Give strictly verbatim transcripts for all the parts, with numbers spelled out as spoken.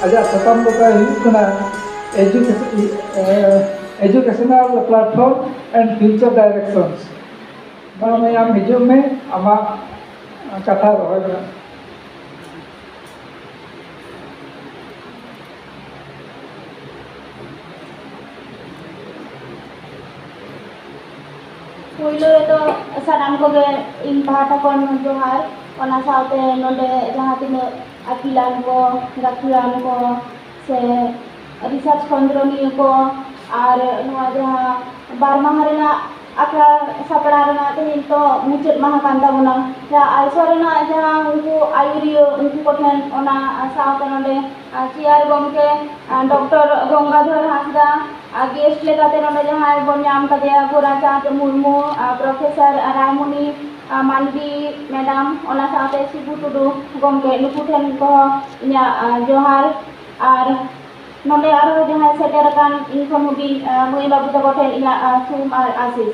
ᱟᱡᱟᱜ ᱥᱟᱛᱟᱢ ᱫᱚ ᱛᱟᱭ ᱦᱩᱭᱩᱜ ᱠᱟᱱᱟ education, educational platform and future directions. ᱢᱟ ᱢᱟᱭᱟᱢ, ᱦᱤᱡᱩᱜ ᱢᱮ, ᱟᱢᱟᱜ ᱠᱟᱛᱷᱟ ᱨᱚᱦᱚᱭ ᱢᱮ᱾ ᱯᱳᱭᱞᱳ ᱨᱮᱫᱚ ᱥᱟᱱᱟᱢ ᱠᱚᱜᱮ ᱤᱧ ᱯᱟᱦᱴᱟ ᱠᱷᱚᱱ ᱡᱚᱦᱟᱨ, ᱚᱱᱟ ᱥᱟᱶᱛᱮ ᱱᱚᱰᱮ ᱡᱟᱦᱟᱸ ᱛᱤᱱᱟᱹᱜ ᱟᱹᱠᱤᱞᱟᱱ ᱠᱚ, ᱜᱟᱹᱠᱷᱩᱲᱟᱱ ᱠᱚ, ᱥᱮ ᱨᱤᱥᱟᱨᱪ ᱠᱷᱚᱸᱫᱽᱨᱚᱱᱤᱭᱟᱹ ᱠᱚ, ᱟᱨ ᱱᱚᱣᱟ ᱡᱟᱦᱟᱸ ᱵᱟᱨ ᱢᱟᱦᱟ ᱨᱮᱱᱟᱜ ᱟᱠᱷᱲᱟ ᱥᱟᱯᱲᱟᱣ ᱨᱮᱱᱟᱜ ᱛᱮᱦᱮᱧ ᱛᱚ ᱢᱩᱪᱟᱹᱫ ᱢᱟᱦᱟ ᱠᱟᱱ ᱛᱟᱵᱚᱱᱟ, ᱡᱟᱦᱟᱸ ᱟᱭᱥᱟ ᱨᱮᱱᱟᱜ ᱡᱟᱦᱟᱸ ᱩᱱᱠᱩ ᱟᱹᱭᱩᱨᱤᱭᱟᱹ, ᱩᱱᱠᱩ ᱠᱚᱴᱷᱮᱱ, ᱚᱱᱟ ᱥᱟᱶᱛᱮ ᱱᱚᱰᱮ ᱪᱮᱭᱟᱨ ᱜᱚᱢᱠᱮ ᱰᱚᱠᱴᱚᱨ ᱜᱚᱝᱜᱟᱫᱷᱚᱨ ᱦᱟᱸᱥᱫᱟ, ᱟᱨ ᱜᱮᱥᱴ ᱞᱮᱠᱟᱛᱮ ᱱᱚᱰᱮ ᱡᱟᱦᱟᱸᱭ ᱵᱚᱱ ᱧᱟᱢ ᱠᱟᱫᱮᱭᱟ ᱜᱳᱨᱟᱪᱟᱸᱫᱽ ᱢᱩᱨᱢᱩ, ᱟᱨ ᱯᱨᱚᱯᱷᱮᱥᱚᱨ ᱨᱟᱭᱢᱚᱱᱤ, ᱟᱨ ᱢᱟᱱᱰᱤ ᱢᱮᱰᱟᱢ, ᱚᱱᱟ ᱥᱟᱶᱛᱮ ᱥᱤᱵᱩ ᱴᱩᱰᱩ ᱜᱚᱢᱠᱮ, ᱱᱩᱠᱩ ᱴᱷᱮᱱ ᱠᱚᱦᱚᱸ ᱤᱧᱟᱹᱜ, ᱟᱨ ᱡᱚᱦᱟᱨ᱾ ᱟᱨ ᱱᱚᱰᱮ ᱟᱨᱦᱚᱸ ᱡᱟᱦᱟᱸᱭ ᱥᱮᱴᱮᱨ ᱟᱠᱟᱱ ᱤᱧ ᱠᱷᱚᱱ ᱦᱩᱰᱤᱧ, ᱟᱨ ᱢᱟᱹᱭ ᱵᱟᱹᱵᱩ ᱛᱟᱠᱚ ᱴᱷᱮᱱ ᱤᱧᱟᱹᱜ, ᱟᱨ ᱛᱷᱩᱢ ᱟᱨ ᱟᱥᱤᱥ᱾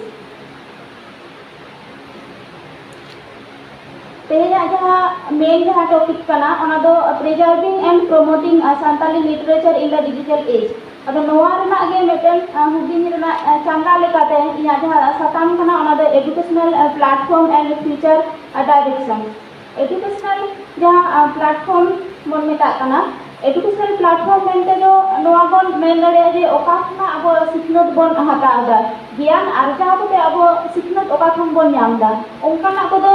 ᱛᱮᱦᱮᱧᱟᱜ ᱡᱟᱦᱟᱸ ᱢᱮᱱ ᱡᱟᱦᱟᱸ ᱴᱚᱯᱤᱠ ᱠᱟᱱᱟ, ᱚᱱᱟ ᱫᱚ Preserving and Promoting, R, Santali Literature in the Digital Age᱾ ᱟᱫᱚ ᱱᱚᱣᱟ ᱨᱮᱱᱟᱜ ᱜᱮ ᱢᱤᱫᱴᱮᱱ, ᱟᱨ, ᱦᱩᱰᱤᱧ ᱨᱮᱱᱟᱜ, ᱟᱨ, ᱪᱟᱸᱜᱟ ᱞᱮᱠᱟᱛᱮ ᱤᱧᱟᱹᱜ ᱡᱟᱦᱟᱸ ᱥᱟᱛᱟᱢ ᱠᱟᱱᱟ, ᱚᱱᱟ ᱫᱚ Educational, R, Platform and Future, R, Direction᱾ Educational ᱡᱟᱦᱟᱸ, ᱟᱨ, platform ᱵᱚᱱ ᱢᱮᱛᱟᱜ ᱠᱟᱱᱟ, educational platform ᱢᱮᱱᱛᱮ ᱫᱚ ᱱᱚᱣᱟ ᱵᱚᱱ ᱢᱮᱱ ᱫᱟᱲᱮᱭᱟᱜᱼᱟ ᱡᱮ ᱚᱠᱟ ᱠᱷᱚᱱᱟᱜ ᱟᱵᱚ ᱥᱤᱠᱷᱱᱟᱹᱛ ᱵᱚᱱ ᱦᱟᱛᱟᱣ ᱮᱫᱟ, ᱜᱮᱭᱟᱱ ᱟᱨᱡᱟᱣ ᱠᱟᱛᱮ ᱟᱵᱚ ᱥᱤᱠᱷᱱᱟᱹᱛ ᱚᱠᱟ ᱠᱷᱚᱱ ᱵᱚᱱ ᱧᱟᱢ ᱮᱫᱟ, ᱚᱱᱠᱟᱱᱟᱜ ᱠᱚᱫᱚ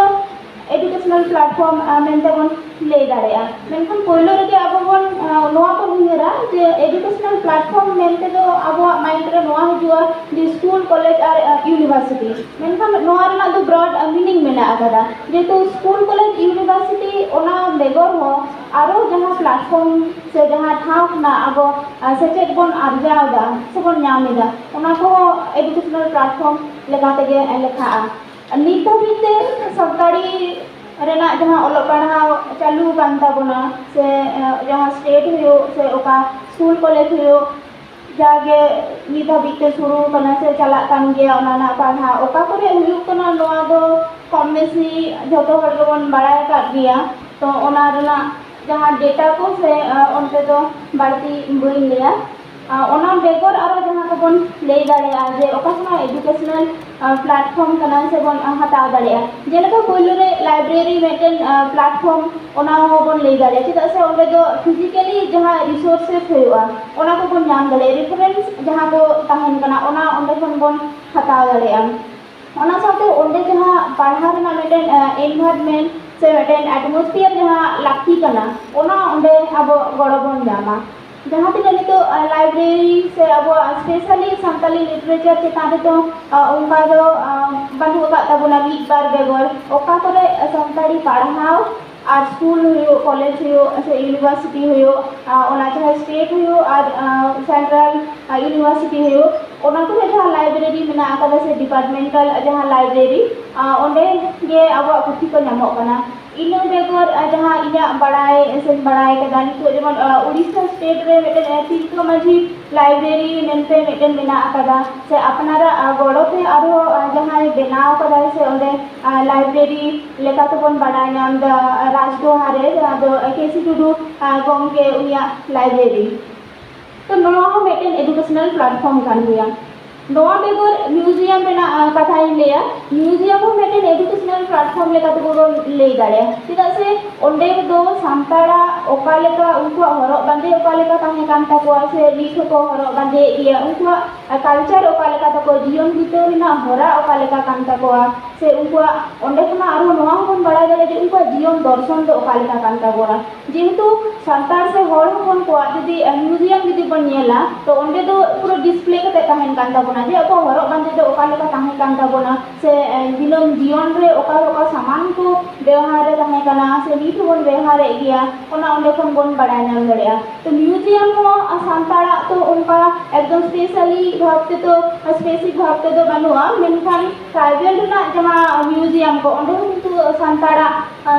educational platform, ᱟᱨ, ᱢᱮᱱᱛᱮ ᱵᱚᱱ ᱞᱟᱹᱭ ᱫᱟᱲᱮᱭᱟᱜᱼᱟ᱾ ᱢᱮᱱᱠᱷᱟᱱ ᱯᱳᱭᱞᱳ ᱨᱮᱜᱮ ᱟᱵᱚ ᱵᱚᱱ, ᱟᱨ, ᱱᱚᱣᱟ ᱵᱚᱱ ᱩᱭᱦᱟᱹᱨᱟ ᱡᱮ educational platform ᱢᱮᱱᱛᱮ ᱫᱚ ᱟᱵᱚᱣᱟᱜ mind ᱨᱮ ᱱᱚᱣᱟ ᱦᱤᱡᱩᱜᱼᱟ ᱡᱮ ᱥᱠᱩᱞ, ᱠᱚᱞᱮᱡᱽ ᱟᱨ, ᱟᱨ, university᱾ ᱢᱮᱱᱠᱷᱟᱱ ᱱᱚᱣᱟ ᱨᱮᱱᱟᱜ ᱫᱚ broad, ᱟᱨ, meaning ᱢᱮᱱᱟᱜ ᱟᱠᱟᱫᱟ, ᱡᱮᱦᱮᱛᱩ ᱥᱠᱩᱞ, ᱠᱚᱞᱮᱡᱽ, university ᱚᱱᱟ ᱵᱮᱜᱚᱨ ᱦᱚᱸ ᱟᱨᱚ ᱡᱟᱦᱟᱸ platform ᱥᱮ ᱡᱟᱦᱟᱸ ᱴᱷᱟᱶ ᱠᱷᱚᱱᱟᱜ ᱟᱵᱚ, ᱟᱨ, ᱥᱮᱪᱮᱫ ᱵᱚᱱ ᱟᱨᱡᱟᱣ ᱮᱫᱟ ᱥᱮᱵᱚᱱ ᱧᱟᱢ ᱮᱫᱟ, ᱚᱱᱟ ᱠᱚᱦᱚᱸ educational platform ᱞᱮᱠᱟ ᱛᱮᱜᱮ ᱞᱮᱠᱷᱟᱜᱼᱟ᱾ ᱱᱤᱛ ᱫᱷᱟᱹᱵᱤᱡ ᱛᱮ ᱥᱟᱱᱛᱟᱲᱤ ᱨᱮᱱᱟᱜ ᱡᱟᱦᱟᱸ ᱚᱞᱚᱜ ᱯᱟᱲᱦᱟᱣ ᱪᱟᱹᱞᱩ ᱟᱠᱟᱱ ᱛᱟᱵᱚᱱᱟ, ᱥᱮ, ᱮ, ᱡᱟᱦᱟᱸ state ᱦᱩᱭᱩᱜ ᱥᱮ ᱚᱠᱟ ᱥᱠᱩᱞ, ᱠᱚᱞᱮᱡᱽ ᱦᱩᱭᱩᱜ, ᱡᱟᱜᱮ ᱱᱤᱛ ᱦᱟᱹᱵᱤᱡ ᱛᱮ ᱥᱩᱨᱩ ᱠᱟᱱᱟ ᱥᱮ ᱪᱟᱞᱟᱜ ᱠᱟᱱ ᱜᱮᱭᱟ ᱚᱱᱟ ᱨᱮᱱᱟᱜ ᱯᱟᱲᱦᱟᱣ, ᱚᱠᱟ ᱠᱚᱨᱮ ᱦᱩᱭᱩᱜ ᱠᱟᱱᱟ, ᱱᱚᱣᱟ ᱫᱚ ᱠᱚᱢ ᱵᱮᱥᱤ ᱡᱷᱚᱛᱚ ᱦᱚᱲ ᱜᱮᱵᱚᱱ ᱵᱟᱲᱟᱭ ᱟᱠᱟᱫ ᱜᱮᱭᱟ᱾ ᱛᱚ, ᱚᱱᱟ ᱨᱮᱱᱟᱜ ᱡᱟᱦᱟᱸ ᱰᱮᱴᱟ ᱠᱚ ᱥᱮ ᱚᱱᱛᱮ ᱫᱚ ᱵᱟᱹᱲᱛᱤ ᱵᱟᱹᱧ ᱞᱟᱹᱭᱟ᱾ ᱚᱱᱟ ᱵᱮᱜᱚᱨ ᱟᱨᱚ ᱡᱟᱦᱟᱸ ᱠᱚᱵᱚᱱ ᱞᱟᱹᱭ ᱫᱟᱲᱮᱭᱟᱜᱼᱟ ᱡᱮ ᱚᱠᱟ ᱠᱷᱚᱱᱟᱜ ᱮᱰᱩᱠᱮᱥᱚᱱᱟᱞ ᱯᱞᱟᱴᱯᱷᱚᱨᱢ ᱠᱟᱱᱟ ᱥᱮᱵᱚᱱ ᱦᱟᱛᱟᱣ ᱫᱟᱲᱮᱭᱟᱜᱼᱟ᱾ ᱡᱮᱞᱮᱠᱟ ᱯᱳᱭᱞᱳ ᱨᱮ ᱞᱟᱭᱵᱨᱮᱨᱤ ᱢᱤᱫᱴᱮᱱ ᱯᱞᱟᱴᱯᱷᱚᱨᱢ, ᱚᱱᱟ ᱦᱚᱸᱵᱚᱱ ᱞᱟᱹᱭ ᱫᱟᱲᱮᱭᱟᱜᱼᱟ᱾ ᱪᱮᱫᱟᱜ ᱥᱮ ᱚᱸᱰᱮ ᱫᱚ ᱯᱷᱤᱡᱤᱠᱮᱞᱤ ᱡᱟᱦᱟᱸ ᱨᱤᱥᱳᱨᱥᱮᱥ ᱦᱩᱭᱩᱜᱼᱟ, ᱚᱱᱟ ᱠᱚᱵᱚᱱ ᱧᱟᱢ ᱫᱟᱲᱮᱭᱟᱜᱼᱟ, ᱨᱮᱯᱷᱟᱨᱮᱱᱥ ᱡᱟᱦᱟᱸ ᱠᱚ ᱛᱟᱦᱮᱱ ᱠᱟᱱᱟ, ᱚᱱᱟ ᱚᱸᱰᱮ ᱠᱷᱚᱱ ᱵᱚᱱ ᱦᱟᱛᱟᱣ ᱫᱟᱲᱮᱭᱟᱜᱼᱟ᱾ ᱚᱱᱟ ᱥᱟᱶᱛᱮ ᱚᱸᱰᱮ ᱡᱟᱦᱟᱸ ᱯᱟᱲᱦᱟᱣ ᱨᱮᱱᱟᱜ ᱢᱤᱫᱴᱮᱱ ᱮᱱᱵᱷᱟᱨᱢᱮᱱᱴ ᱥᱮ ᱢᱤᱫᱴᱮᱱ ᱟᱴᱢᱚᱥᱯᱷᱤᱭᱟᱨ ᱡᱟᱦᱟᱸ ᱞᱟᱹᱠᱛᱤ ᱠᱟᱱᱟ, ᱚᱱᱟ ᱚᱸᱰᱮ ᱟᱵᱚ ᱜᱚᱲᱚ ᱵᱚᱱ ᱧᱟᱢᱟ᱾ ᱡᱟᱦᱟᱸ ᱛᱤᱱᱟᱹᱜ ᱱᱤᱛᱚᱜ ᱞᱟᱭᱵᱨᱮᱨᱤ ᱥᱮ ᱟᱵᱚᱣᱟᱜ ᱥᱯᱮᱥᱟᱞᱤ ᱥᱟᱱᱛᱟᱞᱤ ᱞᱤᱴᱟᱨᱮᱪᱟᱨ ᱪᱮᱛᱟᱱ ᱨᱮᱫᱚ ᱚᱱᱠᱟ ᱫᱚ ᱵᱟᱹᱱᱩᱜ ᱟᱠᱟᱫ ᱛᱟᱵᱚᱱᱟ, ᱢᱤᱫ ᱵᱟᱨ ᱵᱮᱜᱚᱨ ᱚᱠᱟ ᱠᱚᱨᱮ ᱥᱟᱱᱛᱟᱲᱤ ᱯᱟᱲᱦᱟᱣ ᱟᱨ ᱥᱠᱩᱞ ᱦᱩᱭᱩᱜ, ᱠᱚᱞᱮᱡᱽ ᱦᱩᱭᱩᱜ ᱥᱮ ᱤᱭᱩᱱᱤᱵᱷᱟᱨᱥᱤᱴᱤ ᱦᱩᱭᱩᱜ, ᱚᱱᱟ ᱡᱟᱦᱟᱸ ᱥᱴᱮᱴ ᱦᱩᱭᱩᱜ ᱟᱨ ᱥᱮᱱᱴᱨᱟᱞ ᱤᱭᱩᱱᱤᱵᱷᱟᱨᱥᱤᱴᱤ ᱦᱩᱭᱩᱜ, ᱚᱱᱟ ᱠᱚᱨᱮ ᱡᱟᱦᱟᱸ ᱞᱟᱭᱵᱨᱮᱨᱤ ᱢᱮᱱᱟᱜ ᱟᱠᱟᱫᱟ ᱥᱮ ᱰᱤᱯᱟᱨᱴᱢᱮᱱᱴᱟᱞ ᱡᱟᱦᱟᱸ ᱞᱟᱭᱵᱨᱮᱨᱤ, ᱚᱸᱰᱮ ᱜᱮ ᱟᱵᱚᱣᱟᱜ ᱯᱩᱛᱷᱤ ᱠᱚ ᱧᱟᱢᱚᱜ ᱠᱟᱱᱟ᱾ ᱤᱱᱟᱹ ᱵᱮᱜᱚᱨ ᱡᱟᱦᱟᱸ ᱤᱧᱟᱹᱜ ᱵᱟᱲᱟᱭ ᱥᱮᱧ ᱵᱟᱲᱟᱭ ᱠᱟᱫᱟ, ᱱᱤᱛᱚᱜ ᱡᱮᱢᱚᱱ ᱩᱲᱤᱥᱥᱟ ᱥᱴᱮᱴ ᱨᱮ ᱢᱤᱫᱴᱮᱱ ᱛᱤᱞᱠᱟᱹ ᱢᱟᱹᱡᱷᱤ ᱞᱟᱭᱵᱨᱮᱨᱤ ᱢᱮᱱᱛᱮ ᱢᱤᱫᱴᱮᱱ ᱢᱮᱱᱟᱜ ᱟᱠᱟᱫᱟ, ᱥᱮ ᱟᱯᱱᱟᱨᱟᱜ ᱜᱚᱲᱚ ᱛᱮ ᱟᱨᱦᱚᱸ ᱡᱟᱦᱟᱸᱭ ᱵᱮᱱᱟᱣ ᱠᱟᱫᱟᱭ ᱥᱮ ᱚᱸᱰᱮ ᱞᱟᱭᱵᱨᱮᱨᱤ ᱞᱮᱠᱟ ᱛᱮᱵᱚᱱ ᱵᱟᱲᱟᱭ ᱧᱟᱢ ᱮᱫᱟ ᱨᱟᱡᱽᱰᱚᱦᱟ ᱨᱮ, ᱡᱟᱦᱟᱸ ᱫᱚ ᱠᱮ ᱥᱤ ᱴᱩᱰᱩ ᱜᱚᱢᱠᱮ ᱩᱱᱤᱭᱟᱜ ᱞᱟᱭᱵᱨᱮᱨᱤ᱾ ᱛᱚ ᱱᱚᱣᱟ ᱦᱚᱸ ᱢᱤᱫᱴᱮᱱ ᱮᱰᱩᱠᱮᱥᱚᱱᱟᱞ ᱯᱞᱟᱴᱯᱷᱚᱨᱢ ᱠᱟᱱ ᱜᱮᱭᱟ᱾ ᱱᱚᱣᱟ ᱵᱮᱜᱚᱨ ᱢᱤᱭᱩᱡᱤᱭᱟᱢ ᱨᱮᱱᱟᱜ ᱠᱟᱛᱷᱟᱧ ᱞᱟᱹᱭᱟ, ᱢᱤᱭᱩᱡᱤᱭᱟᱢ ᱦᱚᱸ ᱢᱤᱫᱴᱮᱱ ᱮᱰᱩᱠᱮᱥᱚᱱᱟᱞ ᱯᱞᱟᱴᱯᱷᱚᱨᱢ ᱞᱮᱠᱟ ᱛᱮᱵᱚᱱ ᱞᱟᱹᱭ ᱫᱟᱲᱮᱭᱟᱜᱼᱟ᱾ ᱪᱮᱫᱟᱜ ᱥᱮ ᱚᱸᱰᱮ ᱫᱚ ᱥᱟᱱᱛᱟᱲᱟᱜ ᱚᱠᱟ ᱞᱮᱠᱟ, ᱩᱱᱠᱩᱣᱟᱜ ᱦᱚᱨᱚᱜ ᱵᱟᱸᱫᱮ ᱚᱠᱟ ᱞᱮᱠᱟ ᱛᱟᱦᱮᱸ ᱠᱟᱱ ᱛᱟᱠᱚᱣᱟ ᱥᱮ ᱱᱤᱛ ᱦᱚᱸᱠᱚ ᱦᱚᱨᱚᱜ ᱵᱟᱸᱫᱮᱭᱮᱫ ᱜᱮᱭᱟ, ᱩᱱᱠᱩᱣᱟᱜ ᱠᱟᱞᱪᱟᱨ ᱚᱠᱟ ᱞᱮᱠᱟ ᱛᱟᱠᱚ, ᱡᱤᱭᱚᱱ ᱵᱤᱛᱟᱹᱣ ᱨᱮᱱᱟᱜ ᱦᱚᱨᱟ ᱚᱠᱟ ᱞᱮᱠᱟ ᱠᱟᱱ ᱛᱟᱠᱚᱣᱟ, ᱥᱮ ᱩᱱᱠᱩᱣᱟᱜ ᱚᱸᱰᱮ ᱠᱷᱚᱱᱟᱜ ᱟᱨᱦᱚᱸ ᱱᱚᱣᱟ ᱦᱚᱸᱵᱚᱱ ᱵᱟᱲᱟᱭ ᱫᱟᱲᱮᱭᱟᱜᱼᱟ ᱡᱮ ᱩᱱᱠᱩᱣᱟᱜ ᱡᱤᱭᱚᱱ ᱫᱚᱨᱥᱚᱱ ᱫᱚ ᱚᱠᱟ ᱞᱮᱠᱟ ᱠᱟᱱ ᱛᱟᱵᱚᱱᱟ᱾ ᱡᱮᱦᱮᱛᱩ ᱥᱟᱱᱛᱟᱲ ᱥᱮ ᱦᱚᱲ ᱦᱚᱯᱚᱱ ᱠᱚᱣᱟᱜ ᱡᱩᱫᱤ ᱢᱤᱭᱩᱡᱤᱭᱟᱢ ᱡᱩᱫᱤ ᱵᱚᱱ ᱧᱮᱞᱟ, ᱛᱚ ᱚᱸᱰᱮ ᱫᱚ ᱯᱩᱨᱟᱹ ᱰᱤᱥᱯᱞᱮ ᱠᱟᱛᱮ ᱛᱟᱦᱮᱱ ᱠᱟᱱ ᱛᱟᱵᱚᱱᱟ ᱡᱮ ᱟᱵᱚᱣᱟᱜ ᱦᱚᱨᱚᱜ ᱵᱟᱸᱫᱮ ᱫᱚ ᱚᱠᱟ ᱞᱮᱠᱟ ᱛᱟᱦᱮᱸ ᱠᱟᱱ ᱛᱟᱵᱚᱱᱟ, ᱥᱮ ᱫᱤᱱᱟᱹᱢ ᱡᱤᱭᱚᱱ ᱨᱮ ᱚᱠᱟ ᱚᱠᱟ ᱥᱟᱢᱟᱱ ᱠᱚ ᱵᱮᱣᱦᱟᱨ ᱨᱮ ᱛᱟᱦᱮᱸ ᱠᱟᱱᱟ ᱥᱮ ᱱᱤᱛ ᱦᱚᱸᱵᱚᱱ ᱵᱮᱣᱦᱟᱨᱮᱫ ᱜᱮᱭᱟ, ᱚᱱᱟ ᱚᱸᱰᱮ ᱠᱷᱚᱱ ᱵᱚᱱ ᱵᱟᱲᱟᱭ ᱧᱟᱢ ᱫᱟᱲᱮᱭᱟᱜᱼᱟ᱾ ᱛᱚ ᱢᱤᱭᱩᱡᱤᱭᱟᱢ ᱦᱚᱸ ᱥᱟᱱᱛᱟᱲᱟᱜ ᱛᱚ ᱚᱱᱠᱟ ᱮᱠᱫᱚᱢ ᱥᱯᱮᱥᱟᱞᱤ ᱵᱷᱟᱵ ᱛᱮᱫᱚ, ᱥᱯᱮᱥᱤᱠ ᱵᱷᱟᱵ ᱛᱮᱫᱚ ᱵᱟᱹᱱᱩᱜᱼᱟ, ᱢᱮᱱᱠᱷᱟᱱ ᱴᱨᱟᱭᱵᱮᱞ ᱨᱮᱱᱟᱜ ᱡᱟᱦᱟᱸ ᱢᱤᱭᱩᱡᱤᱭᱟᱢ ᱠᱚ, ᱚᱸᱰᱮ ᱦᱚᱸ ᱠᱤᱱᱛᱩ ᱥᱟᱱᱛᱟᱲᱟᱜ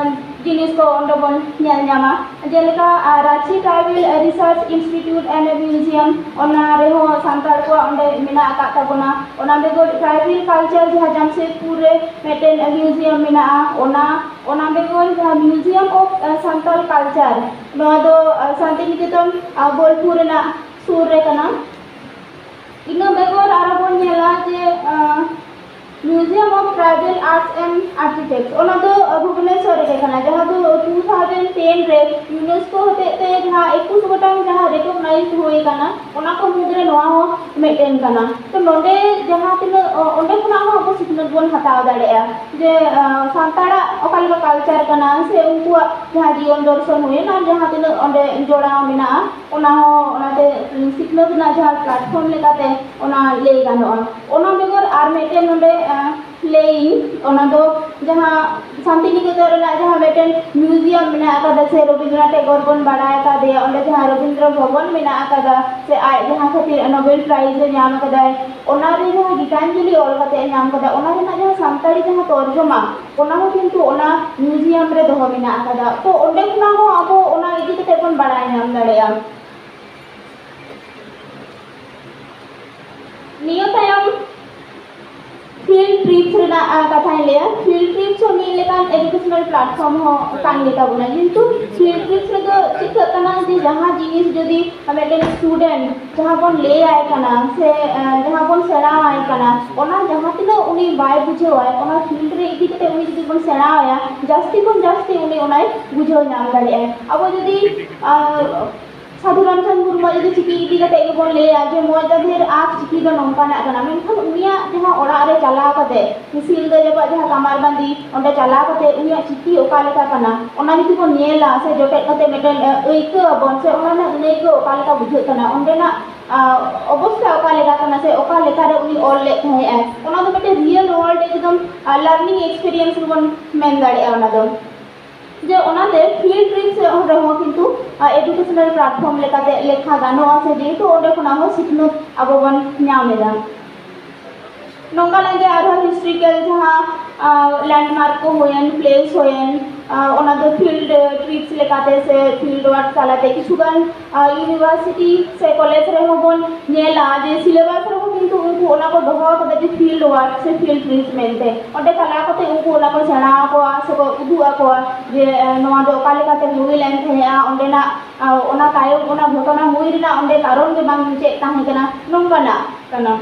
ᱡᱤᱱᱤᱥ ᱠᱚ ᱚᱸᱰᱮ ᱵᱚᱱ ᱧᱮᱞ ᱧᱟᱢᱟ᱾ ᱡᱮᱞᱮᱠᱟ Ranchi tribal research institute and museum, ᱚᱱᱟ ᱨᱮᱦᱚᱸ ᱥᱟᱱᱛᱟᱲ ᱠᱚᱣᱟᱜ ᱚᱸᱰᱮ ᱢᱮᱱᱟᱜ ᱟᱠᱟᱫ ᱛᱟᱵᱚᱱᱟ᱾ ᱚᱱᱟ ᱵᱮᱜᱚᱨ ᱴᱨᱟᱭᱵᱮᱞ ᱠᱟᱞᱪᱟᱨ ᱡᱟᱦᱟᱸ ᱡᱟᱢᱥᱮᱫᱽᱯᱩᱨ ᱨᱮ ᱢᱤᱫᱴᱮᱱ ᱢᱤᱭᱩᱡᱤᱭᱟᱢ ᱢᱮᱱᱟᱜᱼᱟ, ᱚᱱᱟ ᱚᱱᱟ ᱡᱮᱢᱚᱱ ᱡᱟᱦᱟᱸ Museum of ᱥᱟᱱᱛᱟᱲ Culture, ᱱᱚᱣᱟ ᱫᱚ ᱥᱟᱱᱛᱤᱱᱤᱠᱮᱛᱚᱱ ᱵᱳᱞᱯᱩᱨ ᱨᱮᱱᱟᱜ ᱥᱩᱨ ᱨᱮ ᱠᱟᱱᱟ᱾ ᱤᱱᱟᱹ ᱵᱮᱜᱚᱨ ᱟᱨᱚ ᱵᱚᱱ ᱧᱮᱞᱟ ᱡᱮ Museum of Tribal Arts and Artifacts, ᱚᱱᱟ ᱫᱚ ᱵᱷᱩᱵᱽᱱᱮᱥᱚᱨ ᱨᱮᱜᱮ ᱠᱟᱱᱟ, ᱡᱟᱦᱟᱸ ᱫᱚ ᱴᱩ ᱛᱷᱟᱣᱡᱮᱱᱰ ᱴᱮᱱ ᱨᱮ UNESCO ᱦᱚᱛᱮᱡ ᱛᱮ ᱡᱟᱦᱟᱸ ᱮᱠᱩᱥ ᱜᱚᱴᱟᱝ ᱡᱟᱦᱟᱸ ᱨᱮᱠᱚᱜᱱᱟᱭᱤᱡᱽ ᱦᱩᱭ ᱟᱠᱟᱱᱟ, ᱚᱱᱟ ᱠᱚ ᱢᱩᱫᱽᱨᱮ ᱱᱚᱣᱟ ᱦᱚᱸ ᱢᱤᱫᱴᱮᱱ ᱠᱟᱱᱟ᱾ ᱛᱚ ᱱᱚᱰᱮ ᱡᱟᱦᱟᱸ ᱛᱤᱱᱟᱹᱜ ᱚᱸᱰᱮ ᱠᱷᱚᱱᱟᱜ ᱦᱚᱸ ᱟᱵᱚ ᱥᱤᱠᱷᱱᱟᱹᱛ ᱵᱚᱱ ᱦᱟᱛᱟᱣ ᱫᱟᱲᱮᱭᱟᱜᱼᱟ ᱡᱮ ᱥᱟᱱᱛᱟᱲᱟᱜ ᱚᱠᱟ ᱞᱮᱠᱟ ᱠᱟᱞᱪᱟᱨ ᱠᱟᱱᱟ, ᱥᱮ ᱩᱱᱠᱩᱣᱟᱜ ᱡᱟᱦᱟᱸ ᱡᱤᱭᱚᱱ ᱫᱚᱨᱥᱚᱱ ᱦᱩᱭᱮᱱᱟ, ᱡᱟᱦᱟᱸ ᱛᱤᱱᱟᱹᱜ ᱚᱸᱰᱮ ᱡᱚᱲᱟᱣ ᱢᱮᱱᱟᱜᱼᱟ, ᱚᱱᱟ ᱦᱚᱸ ᱚᱱᱟᱛᱮ ᱥᱤᱠᱷᱱᱟᱹᱛ ᱨᱮᱱᱟᱜ ᱡᱟᱦᱟᱸ ᱯᱞᱟᱴᱯᱷᱚᱨᱢ ᱞᱮᱠᱟᱛᱮ ᱚᱱᱟ ᱞᱟᱹᱭ ᱜᱟᱱᱚᱜᱼᱟ᱾ ᱚᱱᱟ ᱵᱮᱜᱚᱨ ᱟᱨ ᱢᱤᱫᱴᱮᱱ ᱱᱚᱰᱮ ᱞᱟᱹᱭᱤᱧ, ᱚᱱᱟ ᱫᱚ ᱡᱟᱦᱟᱸ ᱥᱟᱱᱛᱤᱱᱤᱠᱮᱛᱚᱱ ᱨᱮᱱᱟᱜ ᱡᱟᱦᱟᱸ ᱢᱤᱫᱴᱮᱱ ᱢᱤᱭᱩᱡᱤᱭᱟᱢ ᱢᱮᱱᱟᱜ ᱟᱠᱟᱫᱟ, ᱥᱮ ᱨᱚᱵᱤᱱᱫᱨᱚᱱᱟᱛᱷ ᱴᱮᱜᱳᱨ ᱵᱚᱱ ᱵᱟᱲᱟᱭ ᱟᱠᱟᱫᱮᱭᱟ, ᱚᱸᱰᱮ ᱡᱟᱦᱟᱸ ᱨᱚᱵᱤᱱᱫᱨᱚ ᱵᱷᱚᱵᱚᱱ ᱢᱮᱱᱟᱜ ᱟᱠᱟᱫᱟ, ᱥᱮ ᱟᱡ ᱡᱟᱦᱟᱸ ᱠᱷᱟᱹᱛᱤᱨ ᱱᱳᱵᱮᱞ ᱯᱨᱟᱭᱤᱡᱽ ᱮ ᱧᱟᱢ ᱟᱠᱟᱫᱟᱭ, ᱚᱱᱟ ᱨᱮ ᱡᱟᱦᱟᱸ ᱜᱤᱛᱟᱧᱡᱚᱞᱤ ᱚᱞ ᱠᱟᱛᱮ ᱮ ᱧᱟᱢ ᱟᱠᱟᱫᱟ, ᱚᱱᱟ ᱨᱮᱱᱟᱜ ᱡᱟᱦᱟᱸ ᱥᱟᱱᱛᱟᱲᱤ ᱡᱟᱦᱟᱸ ᱛᱚᱨᱡᱚᱢᱟ, ᱚᱱᱟ ᱦᱚᱸ ᱠᱤᱱᱛᱩ ᱚᱱᱟ ᱢᱤᱭᱩᱡᱤᱭᱟᱢ ᱨᱮ ᱫᱚᱦᱚ ᱢᱮᱱᱟᱜ ᱟᱠᱟᱫᱟ᱾ ᱛᱚ ᱚᱸᱰᱮ ᱠᱷᱚᱱᱟᱜ ᱦᱚᱸ ᱟᱵᱚ ᱚᱱᱟ ᱤᱫᱤ ᱠᱟᱛᱮ ᱵᱚᱱ ᱵᱟᱲᱟᱭ ᱧᱟᱢ ᱫᱟᱲᱮᱭᱟᱜᱼᱟ᱾ ᱱᱤᱭᱟᱹ ᱛᱟᱭᱚᱢ ᱯᱷᱤᱞᱰ ᱴᱨᱤᱯᱥ ᱨᱮᱱᱟᱜ ᱠᱟᱛᱷᱟᱧ ᱞᱟᱹᱭᱟ᱾ ᱯᱷᱤᱞᱰ ᱴᱨᱤᱯᱥ ᱦᱚᱸ ᱢᱤᱫ ᱞᱮᱠᱟᱱ ᱮᱰᱩᱠᱮᱥᱚᱱᱟᱞ ᱯᱞᱟᱴᱯᱷᱚᱨᱢ ᱦᱚᱸ ᱠᱟᱱ ᱜᱮᱛᱟ ᱵᱚᱱᱟ, ᱠᱤᱱᱛᱩ ᱯᱷᱤᱞᱰ ᱴᱨᱤᱯᱥ ᱨᱮᱫᱚ ᱪᱤᱠᱟᱹᱜ ᱠᱟᱱᱟ ᱡᱮ ᱡᱟᱦᱟᱸ ᱡᱤᱱᱤᱥ ᱡᱩᱫᱤ ᱢᱤᱫᱴᱮᱱ ᱥᱴᱩᱰᱮᱱᱴ ᱡᱟᱦᱟᱸ ᱵᱚᱱ ᱞᱟᱹᱭᱟᱭ ᱠᱟᱱᱟ ᱥᱮ ᱡᱟᱦᱟᱸ ᱵᱚᱱ ᱥᱮᱬᱟᱣᱟᱭ ᱠᱟᱱᱟ, ᱚᱱᱟ ᱡᱟᱦᱟᱸ ᱛᱤᱱᱟᱹᱜ ᱩᱱᱤ ᱵᱟᱭ ᱵᱩᱡᱷᱟᱹᱣᱟᱭ, ᱚᱱᱟ ᱯᱷᱤᱞᱰ ᱨᱮ ᱤᱫᱤ ᱠᱟᱛᱮ ᱩᱱᱤ ᱡᱩᱫᱤ ᱵᱚᱱ ᱥᱮᱬᱟᱣᱟᱭᱟ, ᱡᱟᱹᱥᱛᱤ ᱠᱷᱚᱱ ᱡᱟᱹᱥᱛᱤ ᱩᱱᱤ ᱚᱱᱟᱭ ᱵᱩᱡᱷᱟᱹᱣ ᱧᱟᱢ ᱫᱟᱲᱮᱭᱟᱜᱼᱟ᱾ ᱟᱵᱚ ᱡᱩᱫᱤ ᱥᱟᱹᱫᱷᱩ ᱨᱟᱢᱪᱟᱸᱫᱽ ᱢᱩᱨᱢᱩᱣᱟᱜ ᱡᱩᱫᱤ ᱪᱤᱠᱤ ᱤᱫᱤ ᱠᱟᱛᱮ ᱜᱮᱵᱚᱱ ᱞᱟᱹᱭᱟ ᱡᱮ ᱢᱚᱡᱽ ᱟᱫᱷᱮᱨ ᱟᱸᱠ ᱪᱤᱠᱤ ᱫᱚ ᱱᱚᱝᱠᱟᱱᱟᱜ ᱠᱟᱱᱟ, ᱢᱮᱱᱠᱷᱟᱱ ᱩᱱᱤᱭᱟᱜ ᱡᱟᱦᱟᱸ ᱚᱲᱟᱜ ᱨᱮ ᱪᱟᱞᱟᱣ ᱠᱟᱛᱮ ᱥᱤᱞᱫᱟᱹ ᱡᱟᱯᱟᱜ ᱡᱟᱦᱟᱸ ᱠᱟᱢᱟᱨ ᱵᱟᱸᱫᱤ, ᱚᱸᱰᱮ ᱪᱟᱞᱟᱣ ᱠᱟᱛᱮ ᱩᱱᱤᱭᱟᱜ ᱪᱤᱠᱤ ᱚᱠᱟ ᱞᱮᱠᱟ ᱠᱟᱱᱟ, ᱚᱱᱟ ᱡᱩᱫᱤ ᱵᱚᱱ ᱧᱮᱞᱟ ᱥᱮ ᱡᱚᱴᱮᱫ ᱠᱟᱛᱮ ᱢᱤᱫᱴᱮᱱ ᱟᱹᱭᱠᱟᱹᱣ ᱟᱵᱚᱱ ᱥᱮ ᱚᱱᱟ ᱨᱮᱱᱟᱜ ᱟᱹᱱᱟᱹᱭᱠᱟᱹᱣ ᱚᱠᱟ ᱞᱮᱠᱟ ᱵᱩᱡᱷᱟᱹᱜ ᱠᱟᱱᱟ, ᱚᱸᱰᱮᱱᱟᱜ ᱚᱵᱚᱥᱛᱟ ᱚᱠᱟ ᱞᱮᱠᱟ ᱠᱟᱱᱟ ᱥᱮ ᱚᱠᱟ ᱞᱮᱠᱟ ᱨᱮ ᱩᱱᱤ ᱚᱞ ᱞᱮᱫ ᱛᱟᱦᱮᱸᱜᱼᱟᱭ, ᱚᱱᱟ ᱫᱚ ᱢᱤᱫᱴᱮᱱ ᱨᱤᱭᱮᱞ ᱣᱟᱨᱞᱰ ᱮᱠᱫᱚᱢ ᱞᱟᱨᱱᱤᱝ ᱮᱠᱥᱯᱮᱨᱤᱭᱮᱱᱥ ᱵᱚᱱ ᱢᱮᱱ ᱫᱟᱲᱮᱭᱟᱜᱼᱟ ᱚᱱᱟ ᱫᱚ᱾ ᱡᱮ ᱚᱱᱟᱛᱮ ᱯᱷᱤᱞᱰ ᱴᱨᱤᱯ ᱥᱮ ᱚᱸᱰᱮ ᱦᱚᱸ ᱠᱤᱱᱛᱩ ᱮᱰᱩᱠᱮᱥᱚᱱᱟᱞ ᱯᱞᱟᱴᱯᱷᱚᱨᱢ ᱞᱮᱠᱟᱛᱮ ᱞᱮᱠᱷᱟ ᱜᱟᱱᱚᱜᱼᱟ, ᱥᱮ ᱡᱮᱦᱮᱛᱩ ᱚᱸᱰᱮ ᱠᱷᱚᱱᱟᱜ ᱦᱚᱸ ᱥᱤᱠᱷᱱᱟᱹᱛ ᱟᱵᱚ ᱵᱚᱱ ᱧᱟᱢ ᱮᱫᱟ᱾ ᱱᱚᱝᱠᱟᱱᱟᱜ ᱜᱮ ᱟᱨᱦᱚᱸ ᱦᱤᱥᱴᱨᱤᱠᱮᱞ ᱡᱟᱦᱟᱸ ᱞᱮᱱᱰᱢᱟᱨᱠ ᱠᱚ ᱦᱩᱭᱮᱱ, ᱯᱞᱮᱥ ᱦᱩᱭᱮᱱ, ᱚᱱᱟ ᱫᱚ ᱯᱷᱤᱞᱰ ᱴᱨᱤᱯᱥ ᱞᱮᱠᱟᱛᱮ ᱥᱮ ᱯᱷᱤᱞᱰ ᱣᱟᱨᱠ ᱛᱟᱞᱟᱛᱮ ᱠᱤᱪᱷᱩᱜᱟᱱ ᱤᱭᱩᱱᱤᱵᱷᱟᱨᱥᱤᱴᱤ ᱥᱮ ᱠᱚᱞᱮᱡᱽ ᱨᱮᱦᱚᱸ ᱵᱚᱱ ᱧᱮᱞᱟ ᱡᱮ ᱥᱤᱞᱮᱵᱟᱥ ᱨᱮᱦᱚᱸ ᱠᱤᱱᱛᱩ ᱚᱱᱟ ᱠᱚ ᱫᱚᱦᱚ ᱠᱟᱫᱟ ᱡᱮ field work ᱥᱮ field trip ᱢᱮᱱᱛᱮ᱾ ᱚᱸᱰᱮ ᱪᱟᱞᱟᱣ ᱠᱟᱛᱮ ᱩᱱᱠᱩ ᱚᱱᱟ ᱠᱚ ᱥᱮᱬᱟ ᱟᱠᱚᱣᱟ ᱥᱮᱠᱚ ᱩᱫᱩᱜ ᱟᱠᱚᱣᱟ ᱡᱮ, ᱮ, ᱱᱚᱣᱟ ᱫᱚ ᱚᱠᱟ ᱞᱮᱠᱟᱛᱮ ᱦᱩᱭ ᱞᱮᱱ ᱛᱟᱦᱮᱸᱜᱼᱟ, ᱚᱸᱰᱮᱱᱟᱜ, ᱟ, ᱚᱱᱟ ᱛᱟᱭᱚᱢ ᱚᱱᱟ ᱜᱷᱚᱴᱚᱱᱟ ᱦᱩᱭ ᱨᱮᱱᱟᱜ ᱚᱸᱰᱮ ᱠᱟᱨᱚᱱ ᱜᱮ ᱵᱟᱝ ᱪᱮᱫ ᱛᱟᱦᱮᱸ ᱠᱟᱱᱟ, ᱱᱚᱝᱠᱟᱱᱟᱜ ᱠᱟᱱᱟ᱾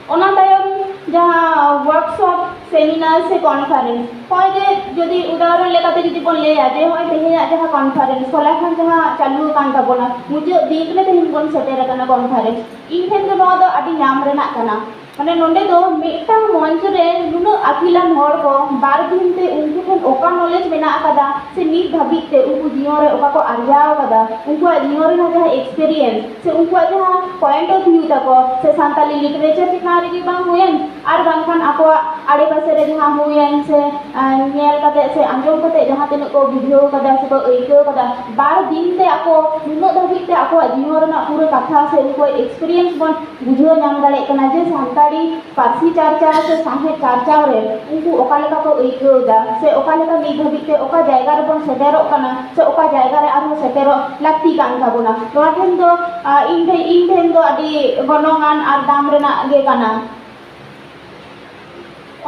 ᱚᱱᱟ ᱛᱟᱭᱚᱢ ᱡᱟᱦᱟᱸ workshop, seminar ᱥᱮ conference, ᱱᱚᱜᱼᱚᱭ ᱡᱮ ᱡᱩᱫᱤ ᱩᱫᱟᱦᱚᱨᱚᱱ ᱞᱮᱠᱟᱛᱮ ᱡᱩᱫᱤ ᱵᱚᱱ ᱞᱟᱹᱭᱟ ᱡᱮ ᱱᱚᱜᱼᱚᱭ ᱛᱮᱦᱮᱧᱟᱜ ᱡᱟᱦᱟᱸ conference, ᱦᱚᱞᱟ ᱠᱷᱚᱱ ᱡᱟᱦᱟᱸ ᱪᱟᱹᱞᱩ ᱟᱠᱟᱱ ᱛᱟᱵᱚᱱᱟ, ᱢᱩᱪᱟᱹᱫ ᱫᱤᱱ ᱨᱮ ᱛᱮᱦᱮᱧ ᱵᱚᱱ ᱥᱮᱴᱮᱨ ᱟᱠᱟᱱᱟ conference, ᱤᱧ ᱴᱷᱮᱱ ᱫᱚ ᱱᱚᱣᱟ ᱫᱚ ᱟᱹᱰᱤ ᱧᱟᱢ ᱨᱮᱱᱟᱜ ᱠᱟᱱᱟ᱾ ᱢᱟᱱᱮ ᱱᱚᱸᱰᱮ ᱫᱚ ᱢᱤᱫᱴᱟᱝ ᱢᱚᱧᱪ ᱨᱮ ᱱᱩᱱᱟᱹᱜ ᱟᱹᱠᱤᱞᱟᱱ ᱦᱚᱲ ᱠᱚ ᱵᱟᱨ ᱫᱤᱱ ᱛᱮ ᱩᱱᱠᱩ ᱴᱷᱮᱱ ᱚᱠᱟ knowledge ᱢᱮᱱᱟᱜ ᱟᱠᱟᱫᱟ ᱥᱮ ᱱᱤᱛ ᱫᱷᱟᱹᱵᱤᱡ ᱛᱮ ᱩᱱᱠᱩ ᱡᱤᱭᱚᱱ ᱨᱮ ᱚᱠᱟ ᱠᱚ ᱟᱨᱡᱟᱣ ᱟᱠᱟᱫᱟ, ᱩᱱᱠᱩᱣᱟᱜ ᱡᱤᱭᱚᱱ ᱨᱮᱱᱟᱜ ᱡᱟᱦᱟᱸ experience ᱥᱮ ᱩᱱᱠᱩᱣᱟᱜ ᱡᱟᱦᱟᱸ point of view ᱛᱟᱠᱚ ᱥᱮ ᱥᱟᱱᱛᱟᱞᱤ literature ᱪᱮᱛᱟᱱ ᱨᱮᱜᱮ ᱵᱟᱝ ᱦᱩᱭᱮᱱ ᱟᱨ ᱵᱟᱝᱠᱷᱟᱱ ᱟᱠᱚᱣᱟᱜ ᱟᱲᱮᱯᱟᱥᱮ ᱨᱮ ᱡᱟᱦᱟᱸ ᱦᱩᱭᱮᱱ ᱥᱮ, ᱟᱸ, ᱧᱮᱞ ᱠᱟᱛᱮ ᱥᱮ ᱟᱸᱡᱚᱢ ᱠᱟᱛᱮ ᱡᱟᱦᱟᱸ ᱛᱤᱱᱟᱹᱜ ᱠᱚ ᱵᱩᱡᱷᱟᱹᱣ ᱠᱟᱫᱟ ᱥᱮ ᱠᱚ ᱟᱹᱭᱠᱟᱹᱣ ᱠᱟᱫᱟ, ᱵᱟᱨ ᱫᱤᱱ ᱛᱮ ᱟᱠᱚ ᱱᱩᱱᱟᱹᱜ ᱫᱷᱟᱹᱵᱤᱡ ᱛᱮ ᱟᱠᱚᱣᱟᱜ ᱡᱤᱭᱚᱱ ᱨᱮᱱᱟᱜ ᱯᱩᱨᱟᱹ ᱠᱟᱛᱷᱟ ᱥᱮ ᱩᱱᱠᱩᱣᱟᱜ experience ᱵᱚᱱ ᱵᱩᱡᱷᱟᱹᱣ ᱧᱟᱢ ᱫᱟᱲᱮᱭᱟᱜ ᱠᱟᱱᱟ ᱡᱮ ᱥᱟᱱᱛᱟᱲᱤ ᱯᱟᱹᱨᱥᱤ ᱪᱟᱨᱪᱟᱣ ᱥᱮ ᱥᱟᱶᱦᱮᱫ ᱪᱟᱨᱪᱟᱣ ᱨᱮ ᱩᱱᱠᱩ ᱚᱠᱟ ᱞᱮᱠᱟ ᱠᱚ ᱟᱹᱭᱠᱟᱹᱣ ᱮᱫᱟ ᱥᱮ ᱚᱠᱟ ᱞᱮᱠᱟ ᱱᱤᱛ ᱫᱷᱟᱹᱵᱤᱡ ᱛᱮ ᱚᱠᱟ ᱡᱟᱭᱜᱟ ᱨᱮᱵᱚᱱ ᱥᱮᱴᱮᱨᱚᱜ ᱠᱟᱱᱟ ᱥᱮ ᱚᱠᱟ ᱡᱟᱭᱜᱟ ᱨᱮ ᱟᱨᱦᱚᱸ ᱥᱮᱴᱮᱨᱚᱜ ᱞᱟᱹᱠᱛᱤ ᱠᱟᱱ ᱛᱟᱵᱚᱱᱟ᱾ ᱱᱚᱣᱟ ᱴᱷᱮᱱ ᱫᱚ, ᱟ, ᱤᱧ ᱴᱷᱮᱱ, ᱤᱧ ᱴᱷᱮᱱ ᱫᱚ ᱟᱹᱰᱤ ᱜᱚᱱᱚᱝ ᱟᱱ ᱟᱨ ᱫᱟᱢ ᱨᱮᱱᱟᱜ ᱜᱮ ᱠᱟᱱᱟ᱾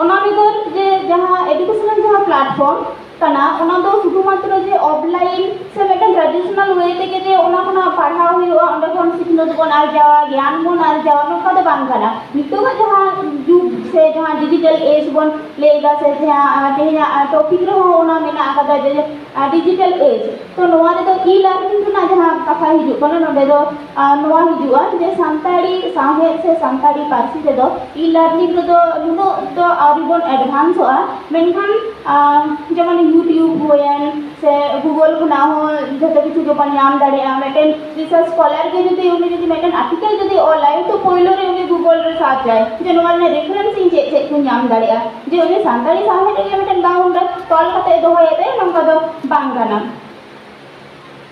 ᱚᱱᱟ ᱵᱮᱜᱚᱨ ᱡᱮ ᱡᱟᱦᱟᱸ educational ᱡᱟᱦᱟᱸ platform ᱠᱟᱱᱟ, ᱚᱱᱟ ᱫᱚ ᱥᱩᱫᱷᱩ ᱢᱟᱛᱨᱚ ᱡᱮ offline ᱥᱮ ᱢᱤᱫᱴᱮᱱ traditional way ᱛᱮᱜᱮ ᱡᱮ ᱚᱱᱟ ᱠᱷᱚᱱᱟᱜ ᱯᱟᱲᱦᱟᱣ ᱦᱩᱭᱩᱜᱼᱟ, ᱚᱸᱰᱮ ᱠᱷᱚᱱ ᱥᱤᱠᱷᱱᱟᱹᱛ ᱵᱚᱱ ᱟᱨᱡᱟᱣᱟ, ᱜᱮᱭᱟᱱ ᱵᱚᱱ ᱟᱨᱡᱟᱣᱟ, ᱱᱚᱝᱠᱟ ᱫᱚ ᱵᱟᱝ ᱠᱟᱱᱟ᱾ ᱱᱤᱛᱚᱜᱟᱜ ᱡᱟᱦᱟᱸ ᱡᱩᱜᱽ ᱥᱮ ᱡᱟᱦᱟᱸ digital age ᱵᱚᱱ ᱞᱟᱹᱭ ᱮᱫᱟ ᱥᱮ ᱡᱟᱦᱟᱸ, ᱟᱸ, ᱛᱮᱦᱮᱧᱟᱜ, ᱟᱸ, topic ᱨᱮᱦᱚᱸ ᱚᱱᱟ ᱢᱮᱱᱟᱜ ᱟᱠᱟᱫᱟ ᱡᱮ, ᱟᱸ, digital age, ᱛᱚ ᱱᱚᱣᱟ ᱨᱮᱫᱚ e-learning ᱨᱮᱱᱟᱜ ᱡᱟᱦᱟᱸ ᱠᱟᱛᱷᱟ ᱦᱤᱡᱩᱜ ᱠᱟᱱᱟ, ᱱᱚᱰᱮ ᱫᱚ, ᱟᱸ, ᱱᱚᱣᱟ ᱦᱤᱡᱩᱜᱼᱟ ᱡᱮ ᱥᱟᱱᱛᱟᱲᱤ ᱥᱟᱶᱦᱮᱫ ᱥᱮ ᱥᱟᱱᱛᱟᱲᱤ ᱯᱟᱹᱨᱥᱤ ᱨᱮᱫᱚ e-learning ᱨᱮᱫᱚ ᱱᱩᱱᱟᱹᱜ ᱫᱚ ᱟᱹᱣᱨᱤ ᱵᱚᱱ advanceᱚᱜᱼᱟ, ᱢᱮᱱᱠᱷᱟᱱ, ᱟᱸ, ᱡᱮᱢᱚᱱ YouTube ᱦᱩᱭᱮᱱ ᱥᱮ Google ᱠᱷᱚᱱᱟᱜ ᱦᱚᱸ ᱡᱷᱚᱛᱚ ᱠᱤᱪᱷᱩ ᱜᱮᱵᱚᱱ ᱧᱟᱢ ᱫᱟᱲᱮᱭᱟᱜᱼᱟ᱾ ᱢᱤᱫᱴᱮᱱ research scholar ᱜᱮ ᱡᱩᱫᱤ ᱩᱱᱤ ᱡᱩᱫᱤ ᱢᱤᱫᱴᱮᱱ article ᱡᱩᱫᱤ ᱚᱞᱟᱭ, ᱛᱚ ᱯᱳᱭᱞᱳ ᱨᱮ ᱩᱱᱤ Google ᱨᱮ searchᱟᱭ ᱡᱮ ᱱᱚᱣᱟ ᱨᱮᱱᱟᱜ reference ᱤᱧ ᱪᱮᱫ ᱪᱮᱫ ᱠᱚᱧ ᱧᱟᱢ ᱫᱟᱲᱮᱭᱟᱜᱼᱟ, ᱡᱮ ᱩᱱᱤ ᱥᱟᱱᱛᱟᱲᱤ ᱥᱟᱶᱦᱮᱫ ᱨᱮᱜᱮ ᱢᱤᱫᱴᱮᱱ bound ᱨᱮ ᱛᱚᱞ ᱠᱟᱛᱮ ᱫᱚᱦᱚᱭᱮᱫ ᱛᱟᱭᱟ, ᱱᱚᱝᱠᱟ ᱫᱚ ᱵᱟᱝ ᱠᱟᱱᱟ᱾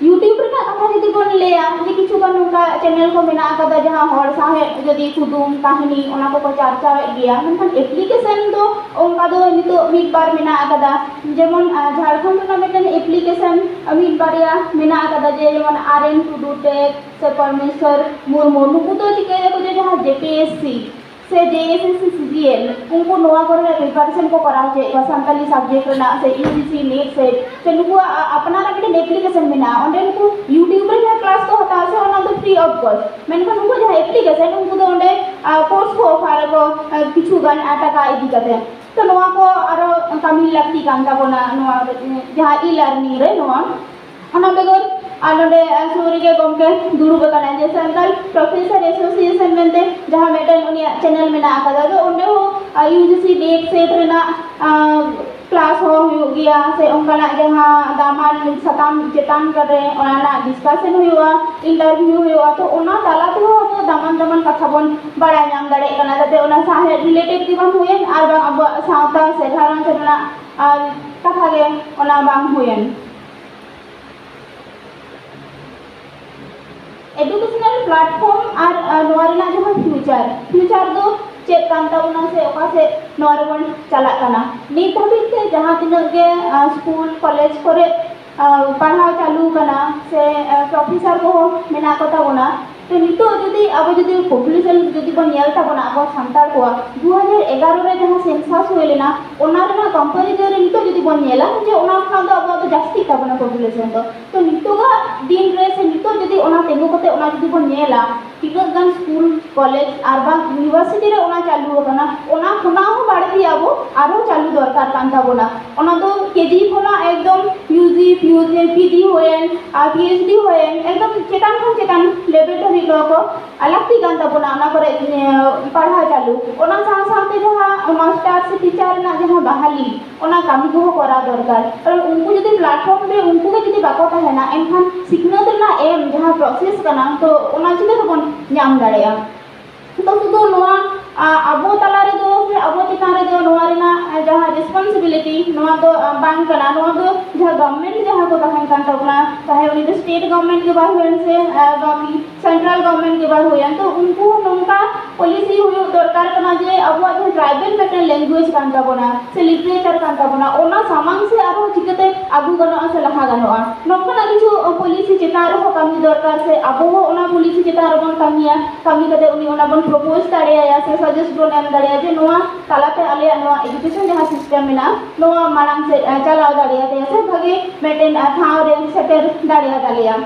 YouTube ᱨᱮᱱᱟᱜ ᱠᱟᱛᱷᱟ ᱡᱩᱫᱤ ᱞᱟᱹᱭᱟ ᱡᱮ ᱠᱤᱪᱷᱩ ᱜᱟᱱ ᱱᱚᱝᱠᱟ ᱪᱮᱱᱮᱞ ᱠᱚ ᱢᱮᱱᱟᱜ ᱟᱠᱟᱫᱟ, ᱡᱟᱦᱟᱸ ᱦᱚᱲ ᱥᱟᱶᱦᱮᱫ, ᱡᱩᱫᱤ ᱠᱩᱫᱩᱢ ᱠᱟᱹᱦᱱᱤ, ᱚᱱᱟ ᱠᱚᱠᱚ ᱪᱟᱨᱪᱟᱣᱮᱫ ᱜᱮᱭᱟ, ᱢᱮᱱᱠᱷᱟᱱ ᱮᱯᱞᱤᱠᱮᱥᱚᱱ ᱫᱚ ᱚᱱᱠᱟ ᱫᱚ ᱱᱤᱛᱚᱜ ᱢᱤᱫ ᱵᱟᱨ ᱢᱮᱱᱟᱜ ᱟᱠᱟᱫᱟ᱾ ᱡᱮᱢᱚᱱ ᱡᱷᱟᱲᱠᱷᱚᱸᱰ ᱨᱮᱱᱟᱜ ᱢᱤᱫᱴᱮᱱ ᱮᱯᱞᱤᱠᱮᱥᱚᱱ ᱢᱤᱫ ᱵᱟᱨᱭᱟ ᱢᱮᱱᱟᱜ ᱟᱠᱟᱫᱟ, ᱡᱮ ᱡᱮᱢᱚᱱ ᱟᱨ ᱮᱱ ᱴᱩᱰᱩ ᱴᱮᱠ ᱥᱮ ᱯᱚᱨᱢᱮᱥᱚᱨ ᱢᱩᱨᱢᱩ, ᱱᱩᱠᱩ ᱫᱚ ᱪᱤᱠᱟᱹᱭᱟᱠᱚ ᱡᱮ ᱡᱟᱦᱟᱸ ᱡᱮ ᱯᱤ ᱮᱥ ᱥᱤ ᱥᱮ ᱡᱮ ᱮᱥ ᱮᱥ ᱥᱤ ᱥᱤ ᱡᱤ ᱮᱞ, ᱩᱱᱠᱩ ᱱᱚᱣᱟ ᱠᱚᱨᱮᱱᱟᱜ ᱯᱨᱤᱯᱟᱨᱮᱥᱚᱱ ᱠᱚ ᱠᱚᱨᱟᱣ ᱦᱚᱪᱚᱭᱮᱫ ᱠᱚᱣᱟ, ᱥᱟᱱᱛᱟᱞᱤ ᱥᱟᱵᱡᱮᱠᱴ ᱨᱮᱱᱟᱜ ᱥᱮ ᱤᱭᱩ ᱡᱤ ᱥᱤ ᱱᱮᱴ ᱥᱮ, ᱥᱮ ᱱᱩᱠᱩᱣᱟᱜ ᱟ-, ᱟᱯᱱᱟᱨᱟᱜ ᱢᱤᱫᱴᱮᱱ ᱮᱯᱞᱤᱠᱮᱥᱚᱱ ᱢᱮᱱᱟᱜᱼᱟ, ᱚᱸᱰᱮ ᱱᱩᱠᱩ ᱭᱩᱴᱤᱭᱩᱵᱽ ᱨᱮ ᱡᱟᱦᱟᱸ ᱠᱞᱟᱥ ᱠᱚ ᱦᱟᱛᱟᱣᱟ ᱥᱮ, ᱚᱱᱟ ᱫᱚ ᱯᱷᱨᱤ ᱚᱯᱷ ᱠᱚᱥᱴ, ᱢᱮᱱᱠᱷᱟᱱ ᱩᱱᱠᱩ ᱡᱟᱦᱟᱸ ᱮᱯᱞᱤᱠᱮᱥᱚᱱ, ᱩᱱᱠᱩ ᱫᱚ ᱚᱸᱰᱮ ᱠᱳᱨᱥ ᱠᱚ ᱚᱯᱷᱟᱨ ᱟᱠᱚ ᱠᱤᱪᱷᱩ ᱜᱟᱱ ᱴᱟᱠᱟ ᱤᱫᱤ ᱠᱟᱛᱮ᱾ ᱛᱚ ᱱᱚᱣᱟ ᱠᱚ ᱟᱨᱚ ᱠᱟᱹᱢᱤ ᱞᱟᱹᱠᱛᱤ ᱠᱟᱱ ᱛᱟᱵᱚᱱᱟ ᱱᱚᱣᱟ ᱡᱟᱦᱟᱸ ᱤ ᱞᱟᱨᱱᱤᱝ ᱨᱮ ᱱᱚᱣᱟ᱾ ᱚᱱᱟ ᱵᱮᱜᱚᱨ ᱟᱨ ᱱᱚᱰᱮ ᱥᱩᱨ ᱨᱮᱜᱮ ᱜᱚᱢᱠᱮ ᱫᱩᱲᱩᱵ ᱟᱠᱟᱱᱟᱭ, ᱡᱮ ᱥᱟᱱᱛᱟᱲ ᱯᱨᱚᱯᱷᱮᱥᱚᱨ ᱮᱥᱳᱥᱤᱭᱮᱥᱚᱱ ᱢᱮᱱᱛᱮ ᱡᱟᱦᱟᱸ ᱢᱤᱫᱴᱮᱱ ᱩᱱᱤᱭᱟᱜ ᱪᱮᱱᱮᱞ ᱢᱮᱱᱟᱜ ᱟᱠᱟᱫᱟ, ᱟᱫᱚ ᱚᱸᱰᱮ ᱦᱚᱸ U G C NET set ᱨᱮᱱᱟᱜ ᱠᱞᱟᱥ ᱦᱚᱸ ᱦᱩᱭᱩᱜ ᱜᱮᱭᱟ, ᱥᱮ ᱚᱱᱠᱟᱱᱟᱜ ᱡᱟᱦᱟᱸ ᱫᱟᱢᱟᱱ ᱥᱟᱛᱟᱢ ᱪᱮᱛᱟᱱ ᱨᱮ ᱚᱱᱟ ᱨᱮᱱᱟᱜ ᱰᱤᱥᱠᱟᱥᱚᱱ ᱦᱩᱭᱩᱜᱼᱟ, ᱤᱱᱴᱟᱨᱵᱷᱤᱭᱩ ᱦᱩᱭᱩᱜᱼᱟ᱾ ᱛᱚ ᱚᱱᱟ ᱛᱟᱞᱟ ᱛᱮᱦᱚᱸ ᱟᱵᱚ ᱫᱟᱢᱟᱱ ᱫᱟᱢᱟᱱ ᱠᱟᱛᱷᱟ ᱵᱚᱱ ᱵᱟᱲᱟᱭ ᱧᱟᱢ ᱫᱟᱲᱮᱭᱟᱜ ᱠᱟᱱᱟ, ᱡᱟᱛᱮ ᱚᱱᱟ ᱥᱟᱶᱦᱮᱫ ᱨᱤᱞᱮᱴᱮᱰ ᱜᱮ ᱵᱟᱝ ᱦᱩᱭᱮᱱ ᱟᱨ ᱵᱟᱝ ᱟᱵᱚᱣᱟᱜ ᱥᱟᱶᱛᱟ ᱥᱮ ᱜᱷᱟᱨᱚᱸᱡᱽ ᱨᱮᱱᱟᱜ ᱠᱟᱛᱷᱟ ᱜᱮ ᱚᱱᱟ ᱵᱟᱝ ᱦᱩᱭᱮᱱ᱾ ᱮᱰᱩᱠᱮᱥᱚᱱᱟᱞ ᱯᱞᱟᱴᱯᱷᱚᱨᱢ ᱟᱨ ᱱᱚᱣᱟ ᱨᱮᱱᱟᱜ ᱡᱟᱦᱟᱸ ᱯᱷᱤᱭᱩᱪᱟᱨ, ᱯᱷᱤᱭᱩᱪᱟᱨ ᱫᱚ ᱪᱮᱫ ᱠᱟᱱ ᱛᱟᱵᱚᱱᱟ ᱥᱮ ᱚᱠᱟ ᱥᱮᱫ ᱱᱚᱣᱟ ᱨᱮᱵᱚᱱ ᱪᱟᱞᱟᱜ ᱠᱟᱱᱟ? ᱱᱤᱛ ᱫᱷᱟᱹᱵᱤᱡ ᱛᱮ ᱡᱟᱦᱟᱸ ᱛᱤᱱᱟᱹᱜ ᱜᱮ ᱥᱠᱩᱞ ᱠᱚᱞᱮᱡᱽ ᱠᱚᱨᱮ ᱯᱟᱲᱦᱟᱣ ᱪᱟᱹᱞᱩ ᱠᱟᱱᱟ ᱥᱮ ᱯᱨᱚᱯᱷᱮᱥᱟᱨ ᱠᱚᱦᱚᱸ ᱢᱮᱱᱟᱜ ᱠᱚ ᱛᱟᱵᱚᱱᱟ, ᱛᱚ ᱱᱤᱛᱚᱜ ᱡᱩᱫᱤ ᱟᱵᱚ ᱡᱩᱫᱤ ᱯᱚᱯᱩᱞᱮᱥᱚᱱ ᱡᱩᱫᱤ ᱵᱚᱱ ᱧᱮᱞ ᱛᱟᱵᱚᱱᱟ ᱟᱵᱚ ᱥᱟᱱᱛᱟᱲ ᱠᱚᱣᱟᱜ, ᱫᱩ ᱦᱟᱡᱟᱨ ᱮᱜᱟᱨᱚ ᱨᱮ ᱡᱟᱦᱟᱸ ᱥᱮᱱᱥᱟᱥ ᱦᱩᱭ ᱞᱮᱱᱟ, ᱚᱱᱟ ᱨᱮᱱᱟᱜ ᱠᱚᱢᱯᱮᱨᱤᱡᱚᱱ ᱨᱮ ᱱᱤᱛᱚᱜ ᱡᱩᱫᱤ ᱵᱚᱱ ᱧᱮᱞᱟ ᱡᱮ ᱚᱱᱟ ᱠᱷᱚᱱᱟᱜ ᱫᱚ ᱟᱵᱚᱣᱟᱜ ᱫᱚ ᱡᱟᱹᱥᱛᱤᱜ ᱛᱟᱵᱚᱱᱟ ᱯᱚᱯᱩᱞᱮᱥᱚᱱ ᱫᱚ᱾ ᱛᱚ ᱱᱤᱛᱚᱜᱟᱜ ᱫᱤᱱ ᱨᱮ ᱥᱮ ᱱᱤᱛᱚᱜ ᱡᱩᱫᱤ ᱚᱱᱟ ᱛᱤᱸᱜᱩ ᱠᱟᱛᱮ ᱚᱱᱟ ᱡᱩᱫᱤ ᱵᱚᱱ ᱧᱮᱞᱟ, ᱛᱤᱱᱟᱹᱜ ᱜᱟᱱ ᱥᱠᱩᱞ, ᱠᱚᱞᱮᱡᱽ ᱟᱨ ᱵᱟᱝ ᱤᱭᱩᱱᱤᱵᱷᱟᱨᱥᱤᱴᱤ ᱨᱮ ᱚᱱᱟ ᱪᱟᱹᱞᱩ ᱟᱠᱟᱱᱟ, ᱚᱱᱟ ᱠᱷᱚᱱᱟᱜ ᱦᱚᱸ ᱵᱟᱹᱲᱛᱤ ᱟᱵᱚ ᱟᱨᱦᱚᱸ ᱪᱟᱹᱞᱩ ᱫᱚᱨᱠᱟᱨ ᱠᱟᱱ ᱛᱟᱵᱚᱱᱟ᱾ ᱚᱱᱟ ᱫᱚ ᱠᱮ ᱡᱤ ᱠᱷᱚᱱᱟᱜ ᱮᱠᱫᱚᱢ ᱭᱩ ᱡᱤ, ᱯᱤ ᱡᱤ ᱦᱩᱭᱮᱱ ᱟᱨ ᱯᱤ ᱮᱭᱤᱪ ᱰᱤ ᱦᱩᱭᱮᱱ, ᱮᱠᱫᱚᱢ ᱪᱮᱛᱟᱱ ᱠᱷᱚᱱ ᱪᱮᱛᱟᱱ ᱞᱮᱵᱮᱞ ᱫᱷᱟᱹᱵᱤᱡ ᱱᱚᱣᱟ ᱠᱚ ᱞᱟᱹᱠᱛᱤ ᱠᱟᱱ ᱛᱟᱵᱚᱱᱟ, ᱚᱱᱟ ᱠᱚᱨᱮ, ᱮ, ᱯᱟᱲᱦᱟᱣ ᱪᱟᱹᱞᱩ᱾ ᱚᱱᱟ ᱥᱟᱶ ᱥᱟᱶᱛᱮ ᱡᱟᱦᱟᱸ ᱢᱟᱥᱴᱟᱨ ᱥᱮ ᱴᱤᱪᱟᱨ ᱨᱮᱱᱟᱜ ᱡᱟᱦᱟᱸ ᱵᱟᱦᱟᱞᱤ, ᱚᱱᱟ ᱠᱟᱹᱢᱤ ᱠᱚᱦᱚᱸ ᱠᱚᱨᱟᱣ ᱫᱚᱨᱠᱟᱨ᱾ ᱠᱟᱨᱚᱱ ᱩᱱᱠᱩ ᱡᱩᱫᱤ ᱯᱞᱟᱴᱯᱷᱚᱨᱢ ᱨᱮ ᱩᱱᱠᱩ ᱜᱮ ᱡᱩᱫᱤ ᱵᱟᱠᱚ ᱛᱟᱦᱮᱱᱟ, ᱮᱱᱠᱷᱟᱱ ᱥᱤᱠᱷᱱᱟᱹᱛ ᱨᱮᱱᱟᱜ ᱮᱢ ᱡᱟᱦᱟᱸ ᱯᱨᱚᱥᱮᱥ ᱠᱟᱱᱟ, ᱛᱚ ᱚᱱᱟ ᱪᱤᱠᱟᱹ ᱛᱮᱵᱚᱱ ᱧᱟᱢ ᱫᱟᱲᱮᱭᱟᱜᱼᱟ? ᱛᱚ ᱥᱩᱫᱷᱩ ᱱᱚᱣᱟ ᱟᱵᱚ ᱛᱟᱞᱟ ᱨᱮᱫᱚ ᱥᱮ ᱟᱵᱚ ᱪᱮᱛᱟᱱ ᱨᱮᱫᱚ ᱱᱚᱣᱟ ᱨᱮᱱᱟᱜ ᱡᱟᱦᱟᱸ ᱨᱮᱥᱯᱚᱱᱥᱤᱵᱤᱞᱤᱴᱤ, ᱱᱚᱣᱟ ᱫᱚ ᱵᱟᱝ ᱠᱟᱱᱟ᱾ ᱱᱚᱣᱟ ᱫᱚ ᱡᱟᱦᱟᱸ ᱜᱚᱵᱷᱢᱮᱱᱴ ᱡᱟᱦᱟᱸ ᱠᱚ ᱛᱟᱦᱮᱱ ᱠᱟᱱ ᱛᱟᱵᱚᱱᱟ, ᱪᱟᱦᱮ ᱩᱱᱤ ᱫᱚ ᱥᱴᱮᱴ ᱜᱚᱵᱷᱢᱮᱱᱴ ᱜᱮ ᱵᱟᱝ ᱦᱩᱭᱮᱱ ᱥᱮ ᱥᱮᱱᱴᱨᱟᱞ ᱜᱚᱵᱷᱢᱮᱱᱴ ᱜᱮ ᱵᱟᱝ ᱦᱩᱭᱮᱱ, ᱛᱚ ᱩᱱᱠᱩ ᱱᱚᱝᱠᱟ ᱯᱚᱞᱤᱥᱤ ᱦᱩᱭᱩᱜ ᱫᱚᱨᱠᱟᱨ ᱠᱟᱱᱟ ᱡᱮ ᱟᱵᱚᱣᱟᱜ ᱡᱟᱦᱟᱸ ᱴᱨᱟᱭᱵᱮᱞ ᱢᱤᱫᱴᱮᱱ ᱞᱮᱝᱜᱩᱭᱮᱡᱽ ᱠᱟᱱ ᱛᱟᱵᱚᱱᱟ ᱥᱮ ᱞᱤᱴᱟᱨᱮᱪᱟᱨ ᱠᱟᱱ ᱛᱟᱵᱚᱱᱟ, ᱚᱱᱟ ᱥᱟᱢᱟᱝ ᱥᱮ ᱟᱨᱦᱚᱸ ᱪᱤᱠᱟᱹᱛᱮ ᱟᱹᱜᱩ ᱜᱟᱱᱚᱜᱼᱟ ᱥᱮ ᱞᱟᱦᱟ ᱜᱟᱱᱚᱜᱼᱟ, ᱱᱚᱝᱠᱟᱱᱟᱜ ᱠᱤᱪᱷᱩ ᱯᱚᱞᱤᱥᱤ ᱪᱮᱛᱟᱱ ᱨᱮᱦᱚᱸ ᱠᱟᱹᱢᱤ ᱫᱚᱨᱠᱟᱨ ᱥᱮ ᱟᱵᱚ ᱦᱚᱸ ᱚᱱᱟ ᱯᱚᱞᱤᱥᱤ ᱪᱮᱛᱟᱱ ᱨᱮᱵᱚᱱ ᱠᱟᱹᱢᱤᱭᱟ᱾ ᱠᱟᱹᱢᱤ ᱠᱟᱛᱮ ᱩᱱᱤ ᱚᱱᱟ ᱵᱚᱱ ᱯᱨᱚᱯᱳᱡᱽ ᱫᱟᱲᱮᱭᱟᱭᱟ ᱥᱮ ᱥᱟᱡᱮᱥᱴ ᱵᱚᱱ ᱮᱢ ᱫᱟᱲᱮᱭᱟᱭᱟ ᱡᱮ ᱱᱚᱣᱟ ᱛᱟᱞᱟᱛᱮ ᱟᱞᱮᱭᱟᱜ ᱱᱚᱣᱟ ᱮᱰᱩᱠᱮᱥᱚᱱ ᱡᱟᱦᱟᱸ ᱥᱤᱥᱴᱮᱢ ᱢᱮᱱᱟᱜᱼᱟ, ᱱᱚᱣᱟ ᱢᱟᱲᱟᱝ ᱥᱮᱫ ᱪᱟᱞᱟᱣ ᱫᱟᱲᱮᱭᱟᱛᱟᱭᱟ ᱥᱮ ᱵᱷᱟᱜᱮ ᱢᱤᱫᱴᱮᱱ ᱴᱷᱟᱶ ᱨᱮ ᱥᱮᱴᱮᱨ ᱫᱟᱲᱮᱭᱟᱛᱟᱞᱮᱭᱟ᱾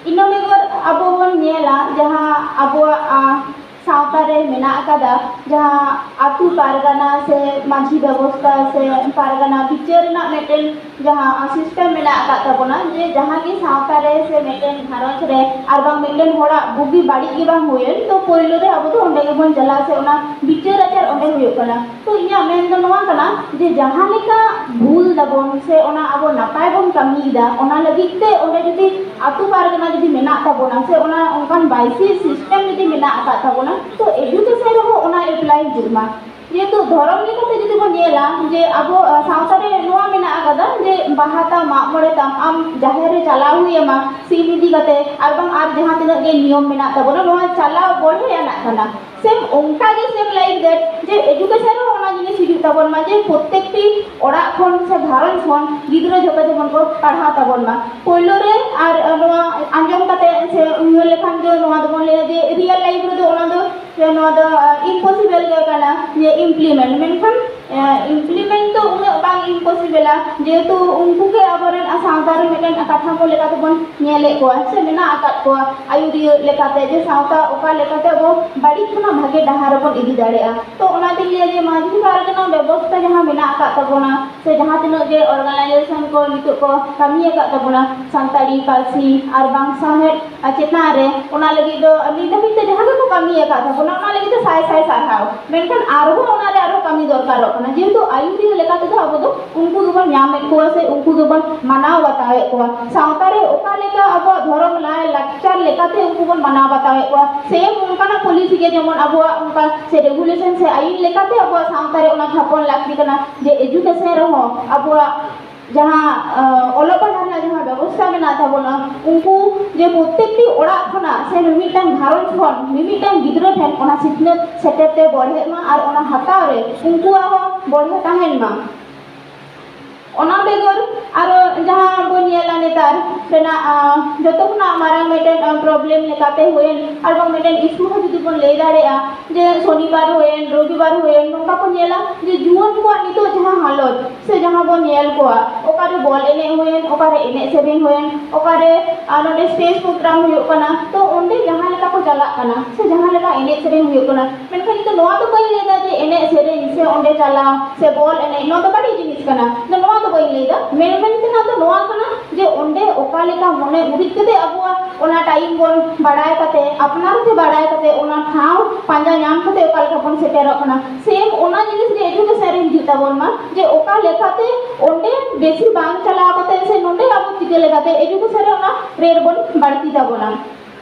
ᱤᱱᱟᱹ ᱵᱮᱜᱚᱨ ᱟᱵᱚ ᱵᱚᱱ ᱧᱮᱞᱟ ᱡᱟᱦᱟᱸ ᱟᱵᱚᱣᱟᱜ ᱥᱟᱶᱛᱟ ᱨᱮ ᱢᱮᱱᱟᱜ ᱟᱠᱟᱫᱟ, ᱡᱟᱦᱟᱸ ᱟᱹᱛᱩ ᱯᱟᱨᱜᱟᱱᱟ ᱥᱮ ᱢᱟᱹᱡᱷᱤ ᱵᱮᱵᱚᱥᱛᱷᱟ ᱥᱮ ᱯᱟᱨᱜᱟᱱᱟ ᱵᱤᱪᱟᱹᱨ ᱨᱮᱱᱟᱜ ᱢᱤᱫᱴᱮᱱ ᱡᱟᱦᱟᱸ ᱥᱤᱥᱴᱮᱢ ᱢᱮᱱᱟᱜ ᱟᱠᱟᱫ ᱛᱟᱵᱚᱱᱟ, ᱡᱮ ᱡᱟᱦᱟᱸ ᱜᱮ ᱥᱟᱶᱛᱟ ᱨᱮ ᱥᱮ ᱢᱤᱫᱴᱮᱱ ᱜᱷᱟᱨᱚᱸᱡᱽ ᱨᱮ ᱟᱨ ᱵᱟᱝ ᱢᱤᱫᱴᱮᱱ ᱦᱚᱲᱟᱜ ᱵᱩᱜᱤ ᱵᱟᱹᱲᱤᱡ ᱜᱮ ᱵᱟᱝ ᱦᱩᱭᱮᱱ, ᱛᱚ ᱯᱳᱭᱞᱳ ᱨᱮ ᱟᱵᱚ ᱫᱚ ᱚᱸᱰᱮ ᱜᱮᱵᱚᱱ ᱪᱟᱞᱟᱜᱼᱟ ᱥᱮ ᱚᱱᱟ ᱵᱤᱪᱟᱹᱨ ᱟᱪᱟᱨ ᱚᱸᱰᱮ ᱦᱩᱭᱩᱜ ᱠᱟᱱᱟ᱾ ᱛᱚ ᱤᱧᱟᱹᱜ ᱢᱮᱱ ᱫᱚ ᱱᱚᱣᱟ ᱠᱟᱱᱟ ᱡᱮ ᱡᱟᱦᱟᱸ ᱞᱮᱠᱟ ᱵᱷᱩᱞ ᱫᱟᱵᱚᱱ ᱥᱮ ᱚᱱᱟ ᱟᱵᱚ ᱱᱟᱯᱟᱭ ᱵᱚᱱ ᱠᱟᱹᱢᱤᱭᱮᱫᱟ, ᱚᱱᱟ ᱞᱟᱹᱜᱤᱫ ᱛᱮ ᱚᱸᱰᱮ ᱡᱩᱫᱤ ᱟᱹᱛᱩ ᱯᱟᱨᱜᱟᱱᱟ ᱡᱩᱫᱤ ᱢᱮᱱᱟᱜ ᱛᱟᱵᱚᱱᱟ ᱥᱮ ᱚᱱᱟ ᱚᱱᱠᱟᱱ ᱵᱟᱭᱥᱤ ᱥᱤᱥᱴᱮᱢ ᱡᱩᱫᱤ ᱢᱮᱱᱟᱜ ᱟᱠᱟᱫ ᱛᱟᱵᱚᱱᱟ, ᱛᱚ ᱮᱰᱩᱠᱮᱥᱚᱱ ᱨᱮᱦᱚᱸ ᱚᱱᱟ ᱮᱯᱞᱟᱭ ᱦᱤᱡᱩᱜ ᱢᱟ᱾ ᱡᱮᱦᱮᱛᱩ ᱫᱷᱚᱨᱚᱢ ᱞᱮᱠᱟᱛᱮ ᱡᱩᱫᱤ ᱵᱚᱱ ᱧᱮᱞᱟ ᱡᱮ ᱟᱵᱚ ᱥᱟᱶᱛᱟ ᱨᱮ ᱱᱚᱣᱟ ᱢᱮᱱᱟᱜ ᱟᱠᱟᱫᱟ ᱡᱮ ᱵᱟᱦᱟ ᱛᱟᱢ, ᱢᱟᱜ ᱢᱚᱬᱮ ᱛᱟᱢ, ᱟᱢ ᱡᱟᱦᱮᱨ ᱨᱮ ᱪᱟᱞᱟᱣ ᱦᱩᱭ ᱟᱢᱟ ᱥᱤᱢ ᱤᱫᱤ ᱠᱟᱛᱮ, ᱟᱨ ᱵᱟᱝ ᱟᱨ ᱡᱟᱦᱟᱸ ᱛᱤᱱᱟᱹᱜ ᱜᱮ ᱱᱤᱭᱚᱢ ᱢᱮᱱᱟᱜ ᱛᱟᱵᱚᱱᱟ, ᱱᱚᱣᱟ ᱪᱟᱞᱟᱣ ᱵᱚᱲᱦᱮ ᱟᱱᱟᱜ ᱠᱟᱱᱟ᱾ ᱥᱮᱢ ᱚᱱᱠᱟ ᱜᱮ ᱥᱮᱢ ᱞᱟᱭᱤᱠ ᱫᱮᱴ ᱡᱮ ᱮᱰᱩᱠᱮᱥᱚᱱ ᱨᱮᱦᱚᱸ ᱚᱱᱟ ᱡᱤᱱᱤᱥ ᱦᱤᱡᱩᱜ ᱛᱟᱵᱚᱱ ᱢᱟ ᱡᱮ ᱯᱨᱚᱛᱮᱠᱴᱤ ᱚᱲᱟᱜ ᱠᱷᱚᱱ ᱥᱮ ᱜᱷᱟᱨᱚᱸᱡᱽ ᱠᱷᱚᱱ ᱜᱤᱫᱽᱨᱟᱹ ᱡᱷᱚᱛᱚ ᱡᱮᱢᱚᱱ ᱠᱚ ᱯᱟᱲᱦᱟᱣ ᱛᱟᱵᱚᱱ ᱢᱟ᱾ ᱯᱳᱭᱞᱳ ᱨᱮ ᱟᱨ ᱱᱚᱣᱟ ᱟᱸᱡᱚᱢ ᱠᱟᱛᱮ ᱥᱮ ᱩᱭᱦᱟᱹᱨ ᱞᱮᱠᱷᱟᱱ ᱫᱚ ᱱᱚᱣᱟ ᱫᱚᱵᱚᱱ ᱞᱟᱹᱭᱟ ᱡᱮ ᱨᱤᱭᱮᱞ ᱞᱟᱭᱤᱯᱷ ᱨᱮᱫᱚ ᱚᱱᱟ ᱫᱚ ᱥᱮ ᱱᱚᱣᱟ ᱫᱚ ᱤᱢᱯᱚᱥᱤᱵᱮᱞ ᱜᱮ ᱠᱟᱱᱟ ᱡᱮ ᱤᱢᱯᱞᱤᱢᱮᱱᱴ, ᱢᱮᱱᱠᱷᱟᱱ ᱤᱢᱯᱞᱤᱢᱮᱱᱴ ᱫᱚ ᱩᱱᱟᱹᱜ ᱵᱟᱝ ᱤᱢᱯᱚᱥᱤᱵᱮᱞᱟ, ᱡᱮᱦᱮᱛᱩ ᱩᱱᱠᱩ ᱜᱮ ᱟᱵᱚᱨᱮᱱ ᱥᱟᱶᱛᱟ ᱨᱮ ᱢᱤᱫᱴᱮᱱ ᱠᱟᱴᱷᱟᱢᱳ ᱞᱮᱠᱟ ᱛᱮᱵᱚᱱ ᱧᱮᱞᱮᱫ ᱠᱚᱣᱟ ᱥᱮ ᱢᱮᱱᱟᱜ ᱟᱠᱟᱫ ᱠᱚᱣᱟ ᱟᱹᱭᱩᱨᱤᱭᱟᱹ ᱞᱮᱠᱟᱛᱮ, ᱡᱮ ᱥᱟᱶᱛᱟ ᱚᱠᱟ ᱞᱮᱠᱟᱛᱮ ᱟᱵᱚ ᱵᱟᱹᱲᱤᱡ ᱠᱷᱚᱱᱟᱜ ᱵᱷᱟᱜᱮ ᱰᱟᱦᱟᱨ ᱨᱮᱵᱚᱱ ᱤᱫᱤ ᱫᱟᱲᱮᱭᱟᱜᱼᱟ᱾ ᱛᱚ ᱚᱱᱟᱛᱤᱧ ᱞᱟᱹᱭᱟ ᱡᱮ ᱢᱟᱹᱡᱷᱤ ᱯᱟᱨᱜᱟᱱᱟ ᱵᱮᱵᱚᱥᱛᱷᱟ ᱡᱟᱦᱟᱸ ᱢᱮᱱᱟᱜ ᱟᱠᱟᱫ ᱛᱟᱵᱚᱱᱟ ᱥᱮ ᱡᱟᱦᱟᱸ ᱛᱤᱱᱟᱹᱜ ᱜᱮ ᱚᱨᱜᱟᱱᱟᱭᱡᱮᱥᱚᱱ ᱠᱚ ᱱᱤᱛᱚᱜ ᱠᱚ ᱠᱟᱹᱢᱤ ᱟᱠᱟᱫ ᱛᱟᱵᱚᱱᱟ ᱥᱟᱱᱛᱟᱲᱤ ᱯᱟᱹᱨᱥᱤ ᱟᱨ ᱵᱟᱝ ᱥᱟᱶᱦᱮᱫ ᱪᱮᱛᱟᱱ ᱨᱮ, ᱚᱱᱟ ᱞᱟᱹᱜᱤᱫ ᱫᱚ ᱱᱤᱛ ᱫᱷᱟᱹᱵᱤᱡ ᱛᱮ ᱡᱟᱦᱟᱸ ᱜᱮᱠᱚ ᱠᱟᱹᱢᱤ ᱟᱠᱟᱫ ᱛᱟᱵᱚᱱᱟ, ᱚᱱᱟ ᱞᱟᱹᱜᱤᱫ ᱛᱮ ᱥᱟᱭ ᱥᱟᱭ ᱥᱟᱨᱦᱟᱣ᱾ ᱢᱮᱱᱠᱷᱟᱱ ᱟᱨᱦᱚᱸ ᱚᱱᱟ ᱨᱮ ᱟᱨᱦᱚᱸ ᱠᱟᱹᱢᱤ ᱫᱚᱨᱠᱟᱨᱚᱜ ᱠᱟᱱᱟ, ᱡᱮᱦᱮᱛᱩ ᱟᱹᱭᱩᱨᱤᱭᱟᱹ ᱞᱮᱠᱟ ᱛᱮᱫᱚ ᱟᱵᱚ ᱫᱚ ᱩᱱᱠᱩ ᱜᱮᱵᱚᱱ ᱧᱟᱢᱮᱫ ᱠᱚᱣᱟ ᱥᱮ ᱩᱱᱠᱩ ᱜᱮᱵᱚᱱ ᱢᱟᱱᱟᱣ ᱵᱟᱛᱟᱣᱮᱫ ᱠᱚᱣᱟ᱾ ᱥᱟᱶᱛᱟ ᱨᱮ ᱚᱠᱟ ᱞᱮᱠᱟ ᱟᱵᱚᱣᱟᱜ ᱫᱷᱚᱨᱚᱢ ᱞᱟᱭ ᱞᱟᱠᱪᱟᱨ ᱞᱮᱠᱟᱛᱮ ᱩᱱᱠᱩ ᱵᱚᱱ ᱢᱟᱱᱟᱣ ᱵᱟᱛᱟᱣᱮᱫ ᱠᱚᱣᱟ, ᱥᱮ ᱚᱱᱠᱟᱱᱟᱜ ᱯᱚᱞᱤᱥᱤ ᱜᱮ ᱡᱮᱢᱚᱱ ᱟᱵᱚᱣᱟᱜ ᱚᱱᱠᱟ ᱥᱮ ᱨᱮᱜᱩᱞᱮᱥᱚᱱ ᱥᱮ ᱟᱹᱭᱤᱱ ᱞᱮᱠᱟᱛᱮ ᱟᱵᱚᱣᱟᱜ ᱥᱟᱶᱛᱟ ᱨᱮ ᱚᱱᱟ ᱛᱷᱟᱯᱚᱱ ᱞᱟᱹᱠᱛᱤ ᱠᱟᱱᱟ, ᱡᱮ ᱮᱡᱩᱠᱮᱥᱚᱱ ᱨᱮᱦᱚᱸ ᱟᱵᱚᱣᱟᱜ ᱡᱟᱦᱟᱸ, ᱟᱸ, ᱚᱞᱚᱜ ᱯᱟᱲᱦᱟᱣ ᱨᱮᱱᱟᱜ ᱡᱟᱦᱟᱸ ᱵᱮᱵᱚᱥᱛᱷᱟ ᱢᱮᱱᱟᱜ ᱛᱟᱵᱚᱱᱟ, ᱩᱱᱠᱩ ᱡᱮ ᱯᱨᱚᱛᱮᱠᱴᱤ ᱚᱲᱟᱜ ᱠᱷᱚᱱᱟᱜ ᱥᱮ ᱢᱤᱢᱤᱫᱴᱟᱝ ᱜᱷᱟᱨᱚᱸᱡᱽ ᱠᱷᱚᱱ ᱢᱤᱢᱤᱫᱴᱟᱝ ᱜᱤᱫᱽᱨᱟᱹ ᱴᱷᱮᱱ ᱚᱱᱟ ᱥᱤᱠᱷᱱᱟᱹᱛ ᱥᱮᱴᱮᱨ ᱛᱮ ᱵᱚᱲᱦᱮᱜ ᱢᱟ ᱟᱨ ᱚᱱᱟ ᱦᱟᱛᱟᱣ ᱨᱮ ᱩᱱᱠᱩᱣᱟᱜ ᱦᱚᱸ ᱵᱚᱲᱦᱮ ᱛᱟᱦᱮᱱ ᱢᱟ᱾ ᱚᱱᱟ ᱵᱮᱜᱚᱨ ᱟᱨᱚ ᱡᱟᱦᱟᱸ ᱵᱚᱱ ᱧᱮᱞᱟ ᱱᱮᱛᱟᱨ ᱨᱮᱱᱟᱜ, ᱟᱸ, ᱡᱚᱛᱚ ᱠᱷᱚᱱᱟᱜ ᱢᱟᱨᱟᱝ ᱢᱤᱫᱴᱮᱱ, ᱟᱸ, ᱯᱨᱚᱵᱞᱮᱢ ᱞᱮᱠᱟᱛᱮ ᱦᱩᱭᱮᱱ, ᱟᱨ ᱵᱟᱝ ᱢᱤᱫᱴᱮᱱ ᱤᱥᱩ ᱦᱚᱸ ᱡᱩᱫᱤ ᱵᱚᱱ ᱞᱟᱹᱭ ᱫᱟᱲᱮᱭᱟᱜᱼᱟ, ᱡᱮ ᱥᱚᱱᱤᱵᱟᱨ ᱦᱩᱭᱮᱱ, ᱨᱚᱵᱤᱵᱟᱨ ᱦᱩᱭᱮᱱ, ᱱᱚᱝᱠᱟ ᱠᱚ ᱧᱮᱞᱟ ᱡᱮ ᱡᱩᱣᱟᱹᱱ ᱠᱚᱣᱟᱜ ᱱᱤᱛᱚᱜ ᱡᱟᱦᱟᱸ ᱦᱟᱞᱚᱛ, ᱥᱮ ᱡᱟᱦᱟᱸ ᱵᱚᱱ ᱧᱮᱞ ᱠᱚᱣᱟ, ᱚᱠᱟᱨᱮ ᱵᱚᱞ ᱮᱱᱮᱡ ᱦᱩᱭᱮᱱ, ᱚᱠᱟᱨᱮ ᱮᱱᱮᱡ ᱥᱮᱨᱮᱧ ᱦᱩᱭᱮᱱ, ᱚᱠᱟᱨᱮ, ᱟᱨ, ᱱᱚᱰᱮ ᱥᱴᱮᱡᱽ ᱯᱨᱳᱜᱨᱟᱢ ᱦᱩᱭᱩᱜ ᱠᱟᱱᱟ, ᱛᱚ ᱚᱸᱰᱮ ᱡᱟᱦᱟᱸ ᱞᱮᱠᱟ ᱠᱚ ᱪᱟᱞᱟᱜ ᱠᱟᱱᱟ ᱥᱮ ᱡᱟᱦᱟᱸ ᱞᱮᱠᱟ ᱮᱱᱮᱡ ᱥᱮᱨᱮᱧ ᱦᱩᱭᱩᱜ ᱠᱟᱱᱟ, ᱢᱮᱱᱠᱷᱟᱱ ᱤᱧ ᱫᱚ ᱱᱚᱣᱟ ᱫᱚ ᱵᱟᱹᱧ ᱞᱟᱹᱭᱫᱟ ᱡᱮ ᱮᱱᱮᱡ ᱥᱮᱨᱮᱧ ᱥᱮ ᱚᱸᱰᱮ ᱪᱟᱞᱟᱣ ᱥᱮ ᱵᱚᱞ ᱮᱱᱮᱡ ᱱᱚᱣᱟ ᱫᱚ ᱵᱟᱹᱲᱤᱡ ᱡᱤᱱᱤᱥ ᱠᱟᱱᱟ, ᱤᱧ ᱫᱚ ᱱᱚᱣᱟ ᱫᱚ ᱵᱟᱹᱧ ᱞᱟᱹᱭᱫᱟ᱾ ᱢᱮᱱ ᱢᱮᱱ ᱛᱮᱱᱟᱜ ᱫᱚ ᱱᱚᱣᱟ ᱠᱟᱱᱟ ᱡᱮ ᱚᱸᱰᱮ ᱚᱠᱟ ᱞᱮᱠᱟ ᱢᱚᱱᱮ ᱩᱨᱤᱡ ᱠᱟᱛᱮ ᱟᱵᱚᱣᱟᱜ ᱚᱱᱟ ᱴᱟᱭᱤᱢ ᱵᱚᱱ ᱵᱟᱲᱟᱭ ᱠᱟᱛᱮ, ᱟᱯᱱᱟᱨ ᱛᱮ ᱵᱟᱲᱟᱭ ᱠᱟᱛᱮ, ᱚᱱᱟ ᱴᱷᱟᱶ ᱯᱟᱸᱡᱟ ᱧᱟᱢ ᱠᱟᱛᱮ ᱚᱠᱟ ᱞᱮᱠᱟ ᱵᱚᱱ ᱥᱮᱴᱮᱨᱚᱜ ᱠᱟᱱᱟ, ᱥᱮᱢ ᱚᱱᱟ ᱡᱤᱱᱤᱥ ᱜᱮ ᱮᱡᱩᱠᱮᱥᱚᱱ ᱨᱮ ᱦᱤᱡᱩᱜ ᱛᱟᱵᱚᱱ ᱢᱟ, ᱡᱮ ᱚᱠᱟ ᱞᱮᱠᱟᱛᱮ ᱚᱸᱰᱮ ᱵᱮᱥᱤ ᱵᱟᱝ ᱪᱟᱞᱟᱣ ᱠᱟᱛᱮ ᱥᱮ ᱱᱚᱸᱰᱮ ᱟᱵᱚ ᱪᱤᱠᱟᱹ ᱞᱮᱠᱟᱛᱮ ᱮᱡᱩᱠᱮᱥᱚᱱ ᱨᱮ ᱚᱱᱟ ᱨᱮᱴ ᱵᱚᱱ ᱵᱟᱹᱲᱛᱤ ᱛᱟᱵᱚᱱᱟ᱾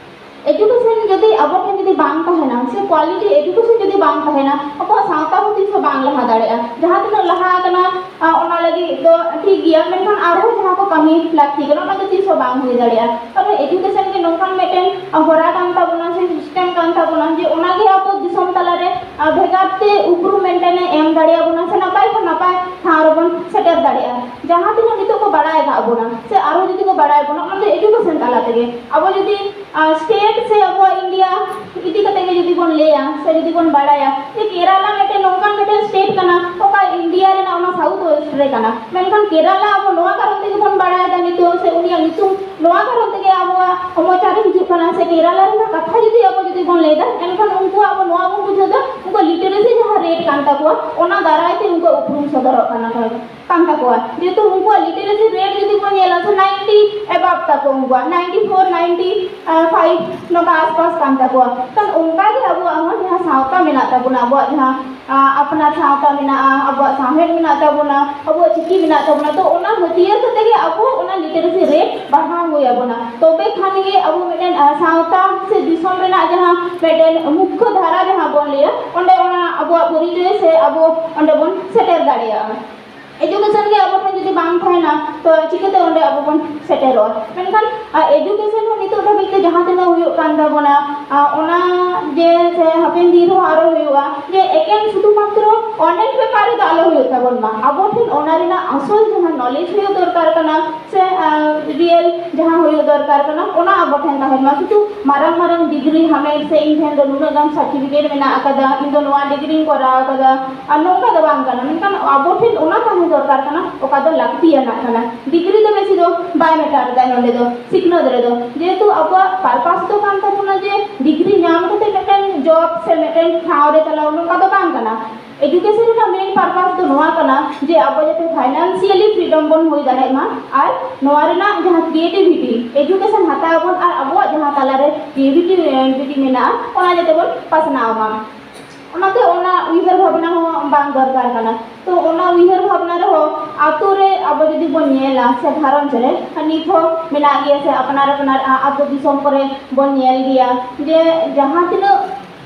ᱮᱡᱩᱠᱮᱥᱚᱱ ᱡᱩᱫᱤ ᱟᱵᱚ ᱴᱷᱮᱱ ᱡᱩᱫᱤ ᱵᱟᱝ ᱛᱟᱦᱮᱱᱟ, ᱥᱮ ᱠᱣᱟᱞᱤᱴᱤ ᱮᱡᱩᱠᱮᱥᱚᱱ ᱡᱩᱫᱤ ᱵᱟᱝ ᱛᱟᱦᱮᱱᱟ, ᱟᱵᱚᱣᱟᱜ ᱥᱟᱶᱛᱟ ᱦᱚᱸ ᱛᱤᱥ ᱦᱚᱸ ᱵᱟᱝ ᱞᱟᱦᱟ ᱫᱟᱲᱮᱭᱟᱜᱼᱟ᱾ ᱡᱟᱦᱟᱸ ᱛᱤᱱᱟᱹᱜ ᱞᱟᱦᱟ ᱟᱠᱟᱱᱟ, ᱟ, ᱚᱱᱟ ᱞᱟᱹᱜᱤᱫ ᱫᱚ ᱴᱷᱤᱠ ᱜᱮᱭᱟ, ᱢᱮᱱᱠᱷᱟᱱ ᱟᱨᱦᱚᱸ ᱡᱟᱦᱟᱸ ᱠᱚ ᱠᱟᱹᱢᱤ ᱞᱟᱹᱠᱛᱤ ᱠᱟᱱᱟ, ᱚᱱᱟ ᱫᱚ ᱛᱤᱥ ᱦᱚᱸ ᱵᱟᱝ ᱦᱩᱭ ᱫᱟᱲᱮᱭᱟᱜᱼᱟ᱾ ᱠᱟᱨᱚᱱ ᱮᱡᱩᱠᱮᱥᱚᱱ ᱜᱮ ᱱᱚᱝᱠᱟᱱ ᱢᱤᱫᱴᱮᱱ, ᱟ, ᱦᱚᱨᱟ ᱠᱟᱱ ᱛᱟᱵᱚᱱᱟ ᱥᱮ ᱥᱤᱥᱴᱮᱢ ᱠᱟᱱ ᱛᱟᱵᱚᱱᱟ, ᱡᱮ ᱚᱱᱟᱜᱮ ᱟᱵᱚ ᱫᱤᱥᱚᱢ ᱛᱟᱞᱟᱨᱮ, ᱟ, ᱵᱷᱮᱜᱟᱨ ᱛᱮ ᱩᱯᱨᱩᱢ ᱢᱮᱱᱴᱮᱱ ᱮ ᱮᱢ ᱫᱟᱲᱮᱭᱟᱵᱚᱱᱟ ᱥᱮ ᱱᱟᱯᱟᱭ ᱠᱷᱚᱱ ᱱᱟᱯᱟᱭ ᱴᱷᱟᱶ ᱨᱮᱵᱚᱱ ᱥᱮᱴᱮᱨ ᱫᱟᱲᱮᱭᱟᱜᱼᱟ᱾ ᱡᱟᱦᱟᱸ ᱛᱤᱱᱟᱹᱜ ᱱᱤᱛᱚᱜ ᱠᱚ ᱵᱟᱲᱟᱭ ᱟᱠᱟᱫ ᱵᱚᱱᱟ ᱥᱮ ᱟᱨᱦᱚᱸ ᱡᱩᱫᱤ ᱠᱚ ᱵᱟᱲᱟᱭ ᱵᱚᱱᱟ, ᱚᱱᱟ ᱫᱚ ᱮᱡᱩᱠᱮᱥᱚᱱ ᱛᱟᱞᱟ ᱛᱮᱜᱮ᱾ ᱟᱵᱚ ᱡᱩᱫᱤ ᱟᱨ ᱥᱴᱮᱴ ᱥᱮ ᱟᱵᱚᱣᱟᱜ ᱤᱱᱰᱤᱭᱟ ᱤᱫᱤ ᱠᱟᱛᱮ ᱜᱮ ᱡᱩᱫᱤ ᱵᱚᱱ ᱞᱟᱹᱭᱟ ᱥᱮ ᱡᱩᱫᱤ ᱵᱚᱱ ᱵᱟᱲᱟᱭᱟ ᱡᱮ ᱠᱮᱨᱟᱞᱟ ᱢᱤᱫᱴᱮᱱ ᱱᱚᱝᱠᱟᱱ ᱢᱤᱫᱴᱮᱱ ᱥᱴᱮᱴ ᱠᱟᱱᱟ, ᱚᱠᱟ ᱤᱱᱰᱤᱭᱟ ᱨᱮᱱᱟᱜ ᱚᱱᱟ ᱥᱟᱣᱩᱛᱷ ᱳᱭᱮᱥᱴ ᱨᱮ ᱠᱟᱱᱟ, ᱢᱮᱱᱠᱷᱟᱱ ᱠᱮᱨᱟᱞᱟ ᱟᱵᱚ ᱱᱚᱣᱟ ᱠᱟᱨᱚᱱ ᱛᱮᱜᱮ ᱵᱚᱱ ᱵᱟᱲᱟᱭᱮᱫᱟ ᱱᱤᱛᱚᱜ, ᱥᱮ ᱩᱱᱤᱭᱟᱜ ᱧᱩᱛᱩᱢ ᱱᱚᱣᱟ ᱠᱟᱨᱚᱱ ᱛᱮᱜᱮ ᱟᱵᱚᱣᱟᱜ ᱢᱚᱪᱟ ᱨᱮ ᱦᱤᱡᱩᱜ ᱠᱟᱱᱟ, ᱥᱮ ᱠᱮᱨᱟᱞᱟ ᱨᱮᱱᱟᱜ ᱠᱟᱛᱷᱟ ᱡᱩᱫᱤ ᱟᱵᱚ ᱡᱩᱫᱤ ᱵᱚᱱ ᱞᱟᱹᱭᱫᱟ, ᱮᱱᱠᱷᱟᱱ ᱩᱱᱠᱩᱣᱟᱜ ᱟᱵᱚ ᱱᱚᱣᱟ ᱵᱚᱱ ᱵᱩᱡᱷᱟᱹᱣᱫᱟ, ᱩᱱᱠᱩᱣᱟᱜ ᱞᱤᱴᱟᱨᱮᱥᱤ ᱡᱟᱦᱟᱸ ᱨᱮᱴ ᱠᱟᱱ ᱛᱟᱠᱚᱣᱟ, ᱚᱱᱟ ᱫᱟᱨᱟᱭ ᱛᱮ ᱩᱱᱠᱩᱣᱟᱜ ᱩᱯᱨᱩᱢ ᱥᱚᱫᱚᱨᱚᱜ ᱠᱟᱱᱟ ᱠᱟᱱ ᱛᱟᱠᱚᱣᱟ᱾ ᱡᱮᱦᱮᱛᱩ ᱩᱱᱠᱩᱣᱟᱜ ᱞᱤᱴᱟᱨᱮᱥᱤ ᱨᱮᱴ ᱡᱩᱫᱤ ᱵᱚᱱ ᱧᱮᱞᱟ, ᱥᱮ ᱱᱟᱭᱤᱱᱴᱤ ᱮᱵᱟᱵᱷ ᱛᱟᱠᱚ, ᱩᱱᱠᱩᱣᱟᱜ ᱱᱟᱭᱤᱱᱴᱤ ᱯᱷᱳᱨ, ᱱᱟᱭᱤᱱᱴᱤ ᱯᱷᱟᱭᱤᱵᱷ ᱱᱚᱝᱠᱟ ᱟᱥᱯᱟᱥ ᱠᱟᱱ ᱛᱟᱠᱚᱣᱟ᱾ ᱠᱷᱟᱱ ᱚᱱᱠᱟ ᱜᱮ ᱟᱵᱚᱣᱟᱜ ᱦᱚᱸ ᱡᱟᱦᱟᱸ ᱥᱟᱶᱛᱟ ᱢᱮᱱᱟᱜ ᱛᱟᱵᱚᱱᱟ, ᱟᱵᱚᱣᱟᱜ ᱡᱟᱦᱟᱸ, ᱟ, ᱟᱯᱱᱟᱨ ᱥᱟᱶᱛᱟ ᱢᱮᱱᱟᱜᱼᱟ, ᱟᱵᱚᱣᱟᱜ ᱥᱟᱶᱦᱮᱫ ᱢᱮᱱᱟᱜ ᱛᱟᱵᱚᱱᱟ, ᱟᱵᱚᱣᱟᱜ ᱪᱤᱠᱤ ᱢᱮᱱᱟᱜ ᱛᱟᱵᱚᱱᱟ, ᱛᱚ ᱚᱱᱟ ᱦᱟᱹᱛᱭᱟᱹᱨ ᱠᱟᱛᱮ ᱜᱮ ᱟᱵᱚ ᱚᱱᱟ ᱞᱤᱴᱟᱨᱮᱥᱤ ᱨᱮᱴ ᱵᱟᱲᱦᱟᱣ ᱦᱩᱭ ᱟᱵᱚᱱᱟ᱾ ᱛᱚᱵᱮ ᱠᱷᱟᱱ ᱜᱮ ᱟᱵᱚ ᱢᱤᱫᱴᱮᱱ, ᱟ, ᱥᱟᱶᱛᱟ ᱥᱮ ᱫᱤᱥᱚᱢ ᱨᱮᱱᱟᱜ ᱡᱟᱦᱟᱸ ᱢᱤᱫᱴᱮᱱ ᱢᱩᱠᱠᱷᱚ ᱫᱷᱟᱨᱟ ᱡᱟᱦᱟᱸ ᱵᱚᱱ ᱞᱟᱹᱭᱟ, ᱚᱸᱰᱮ ᱚᱱᱟ ᱟᱵᱚᱣᱟᱜ ᱯᱚᱨᱤᱪᱚᱭ ᱥᱮ ᱟᱵᱚ ᱚᱸᱰᱮ ᱵᱚᱱ ᱥᱮᱴᱮᱨ ᱫᱟᱲᱮᱭᱟᱜᱼᱟ᱾ ᱮᱡᱩᱠᱮᱥᱚᱱ ᱜᱮ ᱟᱵᱚ ᱴᱷᱮᱱ ᱡᱩᱫᱤ ᱵᱟᱝ ᱛᱟᱦᱮᱱᱟ, ᱛᱚ ᱪᱤᱠᱟᱹᱛᱮ ᱚᱸᱰᱮ ᱟᱵᱚ ᱵᱚᱱ ᱥᱮᱴᱮᱨᱚᱜᱼᱟ? ᱢᱮᱱᱠᱷᱟᱱ, ᱟ, ᱮᱡᱩᱠᱮᱥᱚᱱ ᱦᱚᱸ ᱱᱤᱛᱚᱜ ᱫᱷᱟᱹᱵᱤᱡ ᱛᱮ ᱡᱟᱦᱟᱸ ᱛᱤᱱᱟᱹᱜ ᱦᱩᱭᱩᱜ ᱠᱟᱱ ᱛᱟᱵᱚᱱᱟ, ᱟ, ᱚᱱᱟ ᱡᱮ ᱥᱮ ᱦᱟᱯᱮᱱ ᱫᱤᱱ ᱨᱮᱦᱚᱸ ᱟᱨᱚ ᱦᱩᱭᱩᱜᱼᱟ, ᱡᱮ ᱮᱠᱮᱱ ᱥᱩᱫᱷᱩ ᱢᱟᱛᱨᱚ ᱚᱱᱞᱟᱭᱤᱱ ᱯᱮᱯᱟᱨ ᱨᱮᱫᱚ ᱟᱞᱚ ᱦᱩᱭᱩᱜ ᱛᱟᱵᱚᱱ ᱢᱟ᱾ ᱟᱵᱚ ᱴᱷᱮᱱ ᱚᱱᱟ ᱨᱮᱱᱟᱜ ᱟᱥᱚᱞ ᱡᱟᱦᱟᱸ ᱱᱚᱞᱮᱡᱽ ᱦᱩᱭᱩᱜ ᱫᱚᱨᱠᱟᱨ ᱠᱟᱱᱟ, ᱥᱮ, ᱟ, ᱨᱤᱭᱮᱞ ᱡᱟᱦᱟᱸ ᱦᱩᱭᱩᱜ ᱫᱚᱨᱠᱟᱨ ᱠᱟᱱᱟ, ᱚᱱᱟ ᱟᱵᱚ ᱴᱷᱮᱱ ᱛᱟᱦᱮᱱ ᱢᱟ᱾ ᱥᱩᱫᱷᱩ ᱢᱟᱨᱟᱝ ᱢᱟᱨᱟᱝ ᱰᱤᱜᱽᱨᱤ ᱦᱟᱢᱮᱴ ᱥᱮ ᱤᱧ ᱴᱷᱮᱱ ᱫᱚ ᱱᱩᱱᱟᱹᱜ ᱜᱟᱱ ᱥᱟᱨᱴᱤᱯᱷᱤᱠᱮᱴ ᱢᱮᱱᱟᱜ ᱟᱠᱟᱫᱟ, ᱤᱧ ᱫᱚ ᱱᱚᱣᱟ ᱰᱤᱜᱽᱨᱤᱧ ᱠᱚᱨᱟᱣ ᱟᱠᱟᱫᱟ, ᱟᱨ ᱱᱚᱝᱠᱟ ᱫᱚ ᱵᱟᱝ ᱠᱟᱱᱟ᱾ ᱢᱮᱱᱠᱷᱟᱱ ᱟᱵᱚ ᱴᱷᱮᱱ ᱚᱱᱟ ᱛᱟᱦᱮᱸ ᱫᱚᱨᱠᱟᱨ ᱠᱟᱱᱟ, ᱚᱠᱟ ᱫᱚ ᱞᱟᱹᱠᱛᱤᱭᱟᱱᱟᱜ ᱠᱟᱱᱟ᱾ ᱰᱤᱜᱽᱨᱤ ᱫᱚ ᱵᱮᱥᱤ ᱫᱚ ᱵᱟᱭ ᱢᱮᱴᱟᱨ ᱮᱫᱟ ᱱᱚᱰᱮ ᱫᱚ, ᱥᱤᱠᱷᱱᱟᱹᱛ ᱨᱮᱫᱚ᱾ ᱡᱮᱦᱮᱛᱩ ᱟᱵᱚᱣᱟᱜ ᱯᱟᱨᱯᱟᱥ ᱫᱚ ᱠᱟᱱ ᱛᱟᱵᱚᱱᱟ ᱡᱮ ᱰᱤᱜᱽᱨᱤ ᱧᱟᱢ ᱠᱟᱛᱮ ᱢᱤᱫᱴᱮᱱ ᱡᱚᱵ ᱥᱮ ᱢᱤᱫᱴᱮᱱ ᱴᱷᱟᱶ ᱨᱮ ᱪᱟᱞᱟᱣ, ᱱᱚᱝᱠᱟ ᱫᱚ ᱵᱟᱝ ᱠᱟᱱᱟ᱾ ᱮᱡᱩᱠᱮᱥᱚᱱ ᱨᱮᱱᱟᱜ ᱢᱮᱱ ᱯᱟᱨᱯᱟᱥ ᱫᱚ ᱱᱚᱣᱟ ᱠᱟᱱᱟ ᱡᱮ ᱟᱵᱚ ᱡᱟᱛᱮ ᱯᱷᱟᱭᱱᱟᱱᱥᱤᱭᱟᱞᱤ ᱯᱷᱨᱤᱰᱚᱢ ᱵᱚᱱ ᱦᱩᱭ ᱫᱟᱲᱮᱭᱟᱜ ᱢᱟ, ᱟᱨ ᱱᱚᱣᱟ ᱨᱮᱱᱟᱜ ᱡᱟᱦᱟᱸ ᱠᱨᱤᱭᱮᱴᱤᱵᱷᱤᱴᱤ, ᱮᱡᱩᱠᱮᱥᱚᱱ ᱦᱟᱛᱟᱣ ᱟᱵᱚᱱ ᱟᱨ ᱟᱵᱚᱣᱟᱜ ᱡᱟᱦᱟᱸ ᱛᱟᱞᱟᱨᱮ ᱠᱨᱤᱭᱮᱴᱤᱵᱷᱤᱴᱤ ᱢᱮᱱᱟᱜᱼᱟ, ᱚᱱᱟ ᱡᱟᱛᱮ ᱵᱚᱱ ᱯᱟᱥᱱᱟᱣ ᱢᱟ᱾ ᱚᱱᱟᱛᱮ ᱚᱱᱟ ᱩᱭᱦᱟᱹᱨ ᱵᱷᱟᱵᱽᱱᱟ ᱦᱚᱸ ᱵᱟᱝ ᱫᱚᱨᱠᱟᱨ ᱠᱟᱱᱟ᱾ ᱛᱚ ᱚᱱᱟ ᱩᱭᱦᱟᱹᱨ ᱵᱷᱟᱵᱽᱱᱟ ᱨᱮᱦᱚᱸ ᱟᱛᱳ ᱨᱮ ᱟᱵᱚ ᱡᱩᱫᱤ ᱵᱚᱱ ᱧᱮᱞᱟ ᱥᱮ ᱜᱷᱟᱨᱚᱸᱡᱽ ᱨᱮ, ᱱᱤᱛ ᱦᱚᱸ ᱢᱮᱱᱟᱜ ᱜᱮᱭᱟ ᱥᱮ ᱟᱯᱱᱟᱨ ᱟᱯᱱᱟᱨ ᱟ-, ᱟᱛᱳ ᱫᱤᱥᱚᱢ ᱠᱚᱨᱮ ᱵᱚᱱ ᱧᱮᱞ ᱜᱮᱭᱟ ᱡᱮ ᱡᱟᱦᱟᱸ ᱛᱤᱱᱟᱹᱜ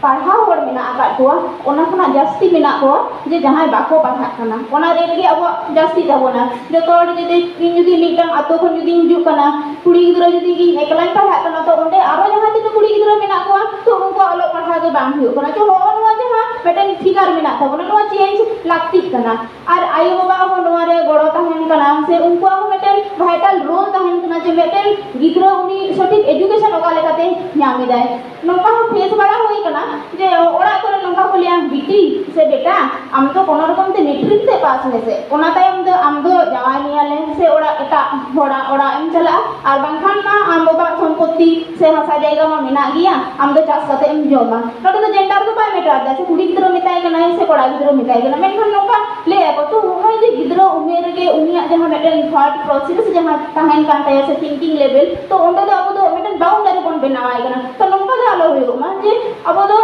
ᱯᱟᱲᱦᱟᱣ ᱦᱚᱲ ᱢᱮᱱᱟᱜ ᱟᱠᱟᱫ ᱠᱚᱣᱟ, ᱚᱱᱟ ᱠᱷᱚᱱᱟᱜ ᱡᱟᱹᱥᱛᱤ ᱢᱮᱱᱟᱜ ᱠᱚᱣᱟ ᱡᱮ ᱡᱟᱦᱟᱸᱭ ᱵᱟᱠᱚ ᱯᱟᱲᱦᱟᱜ ᱠᱟᱱᱟ᱾ ᱚᱱᱟ ᱨᱮᱴ ᱜᱮ ᱟᱵᱚᱣᱟᱜ ᱡᱟᱹᱥᱛᱤ ᱛᱟᱵᱚᱱᱟ᱾ ᱡᱚᱛᱚ ᱦᱚᱲ ᱡᱩᱫᱤ, ᱤᱧ ᱡᱩᱫᱤ ᱢᱤᱫᱴᱟᱝ ᱟᱛᱳ ᱠᱷᱚᱱ ᱡᱩᱫᱤᱧ ᱦᱤᱡᱩᱜ ᱠᱟᱱᱟ, ᱠᱩᱲᱤ ᱜᱤᱫᱽᱨᱟᱹ ᱡᱩᱫᱤ ᱤᱧ ᱮᱠᱞᱟᱧ ᱯᱟᱲᱦᱟᱜ ᱠᱟᱱᱟ, ᱛᱚ ᱚᱸᱰᱮ ᱟᱨᱚ ᱡᱟᱦᱟᱸ ᱛᱤᱱᱟᱹᱜ ᱠᱩᱲᱤ ᱜᱤᱫᱽᱨᱟᱹ ᱢᱮᱱᱟᱜ ᱠᱚᱣᱟ, ᱛᱚ ᱩᱱᱠᱩᱣᱟᱜ ᱚᱞᱚᱜ ᱯᱟᱲᱦᱟᱣ ᱜᱮ ᱵᱟᱝ ᱦᱩᱭᱩᱜ ᱠᱟᱱᱟ᱾ ᱛᱚ ᱱᱚᱜᱼᱚ ᱱᱚᱣᱟ ᱡᱟᱦᱟᱸ ᱢᱤᱫᱴᱮᱱ ᱯᱷᱤᱜᱟᱨ ᱢᱮᱱᱟᱜ ᱛᱟᱵᱚᱱᱟ, ᱱᱚᱣᱟ ᱪᱮᱧᱡᱽ ᱞᱟᱹᱠᱛᱤᱜ ᱠᱟᱱᱟ᱾ ᱟᱨ ᱟᱭᱳᱼᱵᱟᱵᱟ ᱦᱚᱸ ᱱᱚᱣᱟ ᱨᱮ ᱜᱚᱲᱚ ᱛᱟᱦᱮᱱ ᱠᱟᱱᱟ, ᱥᱮ ᱩᱱᱠᱩᱣᱟᱜ ᱦᱚᱸ ᱢᱤᱫᱴᱮᱱ ᱵᱷᱟᱭᱴᱟᱞ ᱨᱳᱞ ᱛᱟᱦᱮᱱ ᱠᱟᱱᱟ ᱡᱮ ᱢᱤᱫᱴᱮᱱ ᱜᱤᱫᱽᱨᱟᱹ ᱩᱱᱤ ᱥᱚᱴᱷᱤᱠ ᱮᱡᱩᱠᱮᱥᱚᱱ ᱚᱠᱟ ᱞᱮᱠᱟᱛᱮ ᱧᱟᱢ ᱮᱫᱟᱭ᱾ ᱱᱚᱝᱠᱟ ᱦᱚᱸ ᱯᱷᱮᱥ ᱵᱟᱲᱟ ᱦᱩᱭ ᱠᱟᱱᱟ ᱡᱮ ᱚᱲᱟᱜ ᱠᱚᱨᱮ ᱱᱚᱝᱠᱟ ᱠᱚ ᱞᱟᱹᱭᱟ, "ᱵᱤᱴᱤ ᱥᱮ ᱵᱮᱴᱟ, ᱟᱢ ᱫᱚ ᱠᱳᱱᱳ ᱨᱚᱠᱚᱢ ᱛᱮ ᱢᱮᱴᱨᱤᱠ ᱛᱮ ᱯᱟᱥ ᱢᱮᱥᱮ, ᱚᱱᱟ ᱛᱟᱭᱚᱢ ᱫᱚ ᱟᱢ ᱫᱚ ᱡᱟᱶᱟᱭ ᱢᱮᱭᱟᱞᱮ ᱥᱮ ᱚᱲᱟᱜ, ᱮᱴᱟᱜ ᱦᱚᱲᱟᱜ ᱚᱲᱟᱜ ᱮᱢ ᱪᱟᱞᱟᱜᱼᱟ, ᱟᱨ ᱵᱟᱝᱠᱷᱟᱱ ᱢᱟ ᱟᱢ ᱵᱟᱵᱟᱣᱟᱜ ᱥᱚᱢᱯᱚᱛᱛᱤ ᱥᱮ ᱦᱟᱥᱟ ᱡᱟᱭᱜᱟ ᱢᱟ ᱢᱮᱱᱟᱜ ᱜᱮᱭᱟ, ᱟᱢ ᱫᱚ ᱪᱟᱥ ᱠᱟᱛᱮ ᱮᱢ ᱡᱚᱢᱟ᱾" ᱱᱚᱰᱮ ᱫᱚ ᱡᱮᱱᱰᱟᱨ ᱫᱚ ᱵᱟᱭ ᱢᱮᱴᱟᱨ ᱮᱫᱟ ᱥᱮ ᱠᱩᱲᱤ ᱜᱤᱫᱽᱨᱟᱹ ᱢᱮᱛᱟᱭ ᱠᱟᱱᱟᱭ ᱥᱮ ᱠᱚᱲᱟ ᱜᱤᱫᱽᱨᱟᱹ ᱢᱮᱛᱟᱭ ᱠᱟᱱᱟ, ᱢᱮᱱᱠᱷᱟᱱ ᱱᱚᱝᱠᱟ ᱞᱟᱹᱭ ᱟᱠᱚ ᱛᱚ, ᱱᱚᱜᱼᱚᱭ ᱡᱮ ᱜᱤᱫᱽᱨᱟᱹ ᱩᱢᱮᱨ ᱨᱮᱜᱮ ᱩᱱᱤᱭᱟᱜ ᱡᱟᱦᱟᱸ ᱢᱤᱫᱴᱮᱱ thought process ᱡᱟᱦᱟᱸ ᱛᱟᱦᱮᱱ ᱠᱟᱱ ᱛᱟᱭᱟ ᱥᱮ thinking level, ᱛᱚ ᱚᱸᱰᱮ ᱫᱚ ᱟᱵᱚ ᱫᱚ ᱢᱤᱫᱴᱮᱱ boundary ᱵᱚᱱ ᱵᱮᱱᱟᱣᱟᱭ ᱠᱟᱱᱟ᱾ ᱛᱚ ᱱᱚᱝᱠᱟ ᱫᱚ ᱟᱞᱚ ᱦᱩᱭᱩᱜ ᱢᱟ ᱡᱮ ᱟᱵᱚ ᱫᱚ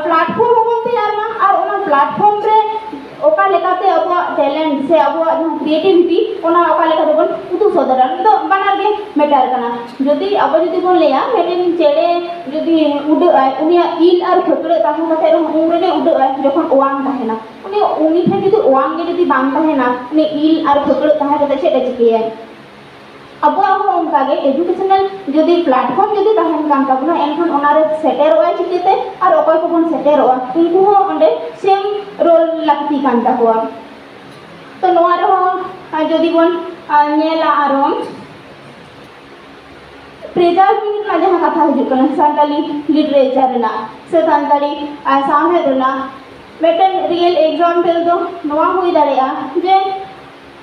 platform ᱦᱚᱸᱵᱚᱱ ᱛᱮᱭᱟᱨ ᱢᱟ ᱟᱨ ᱚᱱᱟ platform ᱨᱮ ᱚᱠᱟ ᱞᱮᱠᱟᱛᱮ ᱟᱵᱚᱣᱟᱜ talent ᱥᱮ ᱟᱵᱚᱣᱟᱜ ᱡᱟᱦᱟᱸ creativity, ᱚᱱᱟ ᱚᱠᱟ ᱞᱮᱠᱟ ᱛᱮᱵᱚᱱ ᱩᱫᱩᱜ ᱥᱚᱫᱚᱨᱟ, ᱚᱱᱟ ᱫᱚ ᱵᱟᱱᱟᱨ ᱜᱮ matter ᱠᱟᱱᱟ᱾ ᱡᱩᱫᱤ ᱟᱵᱚ ᱡᱩᱫᱤ ᱵᱚᱱ ᱞᱟᱹᱭᱟ ᱢᱤᱫᱴᱮᱱ ᱪᱮᱬᱮ ᱡᱩᱫᱤ ᱩᱰᱟᱹᱜ ᱟᱭ, ᱩᱱᱤᱭᱟᱜ ᱤᱞ ᱟᱨ ᱯᱷᱟᱹᱠᱲᱟᱹᱜ ᱛᱟᱦᱮᱸ ᱠᱟᱛᱮ ᱨᱮᱦᱚᱸ ᱩᱱ ᱨᱮᱜᱮ ᱩᱰᱟᱹᱜ ᱟᱭ ᱡᱚᱠᱷᱚᱱ ᱚᱣᱟᱝ ᱛᱟᱦᱮᱱᱟ᱾ ᱩᱱᱤ, ᱩᱱᱤ ᱴᱷᱮᱱ ᱡᱩᱫᱤ ᱚᱣᱟᱝ ᱜᱮ ᱡᱩᱫᱤ ᱵᱟᱝ ᱛᱟᱦᱮᱱᱟ, ᱩᱱᱤ ᱤᱞ ᱟᱨ ᱯᱷᱟᱹᱠᱲᱟᱹᱜ ᱛᱟᱦᱮᱸ ᱠᱟᱛᱮ ᱪᱮᱫ ᱮ ᱪᱤᱠᱟᱹᱭᱟᱭ? ᱟᱵᱚᱣᱟᱜ ᱦᱚᱸ ᱚᱱᱠᱟ ᱜᱮ educational ᱡᱩᱫᱤ platform ᱡᱩᱫᱤ ᱛᱟᱦᱮᱱ ᱠᱟᱱ ᱛᱟᱵᱚᱱᱟ, ᱮᱱᱠᱷᱟᱱ ᱚᱱᱟᱨᱮ ᱥᱮᱴᱮᱨᱚᱜᱼᱟᱭ ᱪᱤᱠᱟᱹᱛᱮ? ᱟᱨ ᱚᱠᱚᱭ ᱠᱚᱵᱚᱱ ᱥᱮᱴᱮᱨᱚᱜᱼᱟ, ᱩᱱᱠᱩ ᱦᱚᱸ ᱚᱸᱰᱮ same role ᱞᱟᱹᱠᱛᱤ ᱠᱟᱱ ᱛᱟᱠᱚᱣᱟ᱾ ᱛᱚ ᱱᱚᱣᱟ ᱨᱮᱦᱚᱸ, ᱟᱨ ᱡᱩᱫᱤ ᱵᱚᱱ, ᱟᱨ ᱧᱮᱞᱟ ᱟᱨᱚ preserving ᱨᱮᱱᱟᱜ ᱡᱟᱦᱟᱸ ᱠᱟᱛᱷᱟ ᱦᱤᱡᱩᱜ ᱠᱟᱱᱟ, ᱥᱟᱱᱛᱟᱲᱤ literature ᱨᱮᱱᱟᱜ ᱥᱮ ᱥᱟᱱᱛᱟᱲᱤ, ᱟᱨ ᱥᱟᱶᱦᱮᱫ ᱨᱮᱱᱟᱜ ᱢᱤᱫᱴᱮᱱ real example ᱫᱚ ᱱᱚᱣᱟ ᱦᱩᱭ ᱫᱟᱲᱮᱭᱟᱜᱼᱟ ᱡᱮ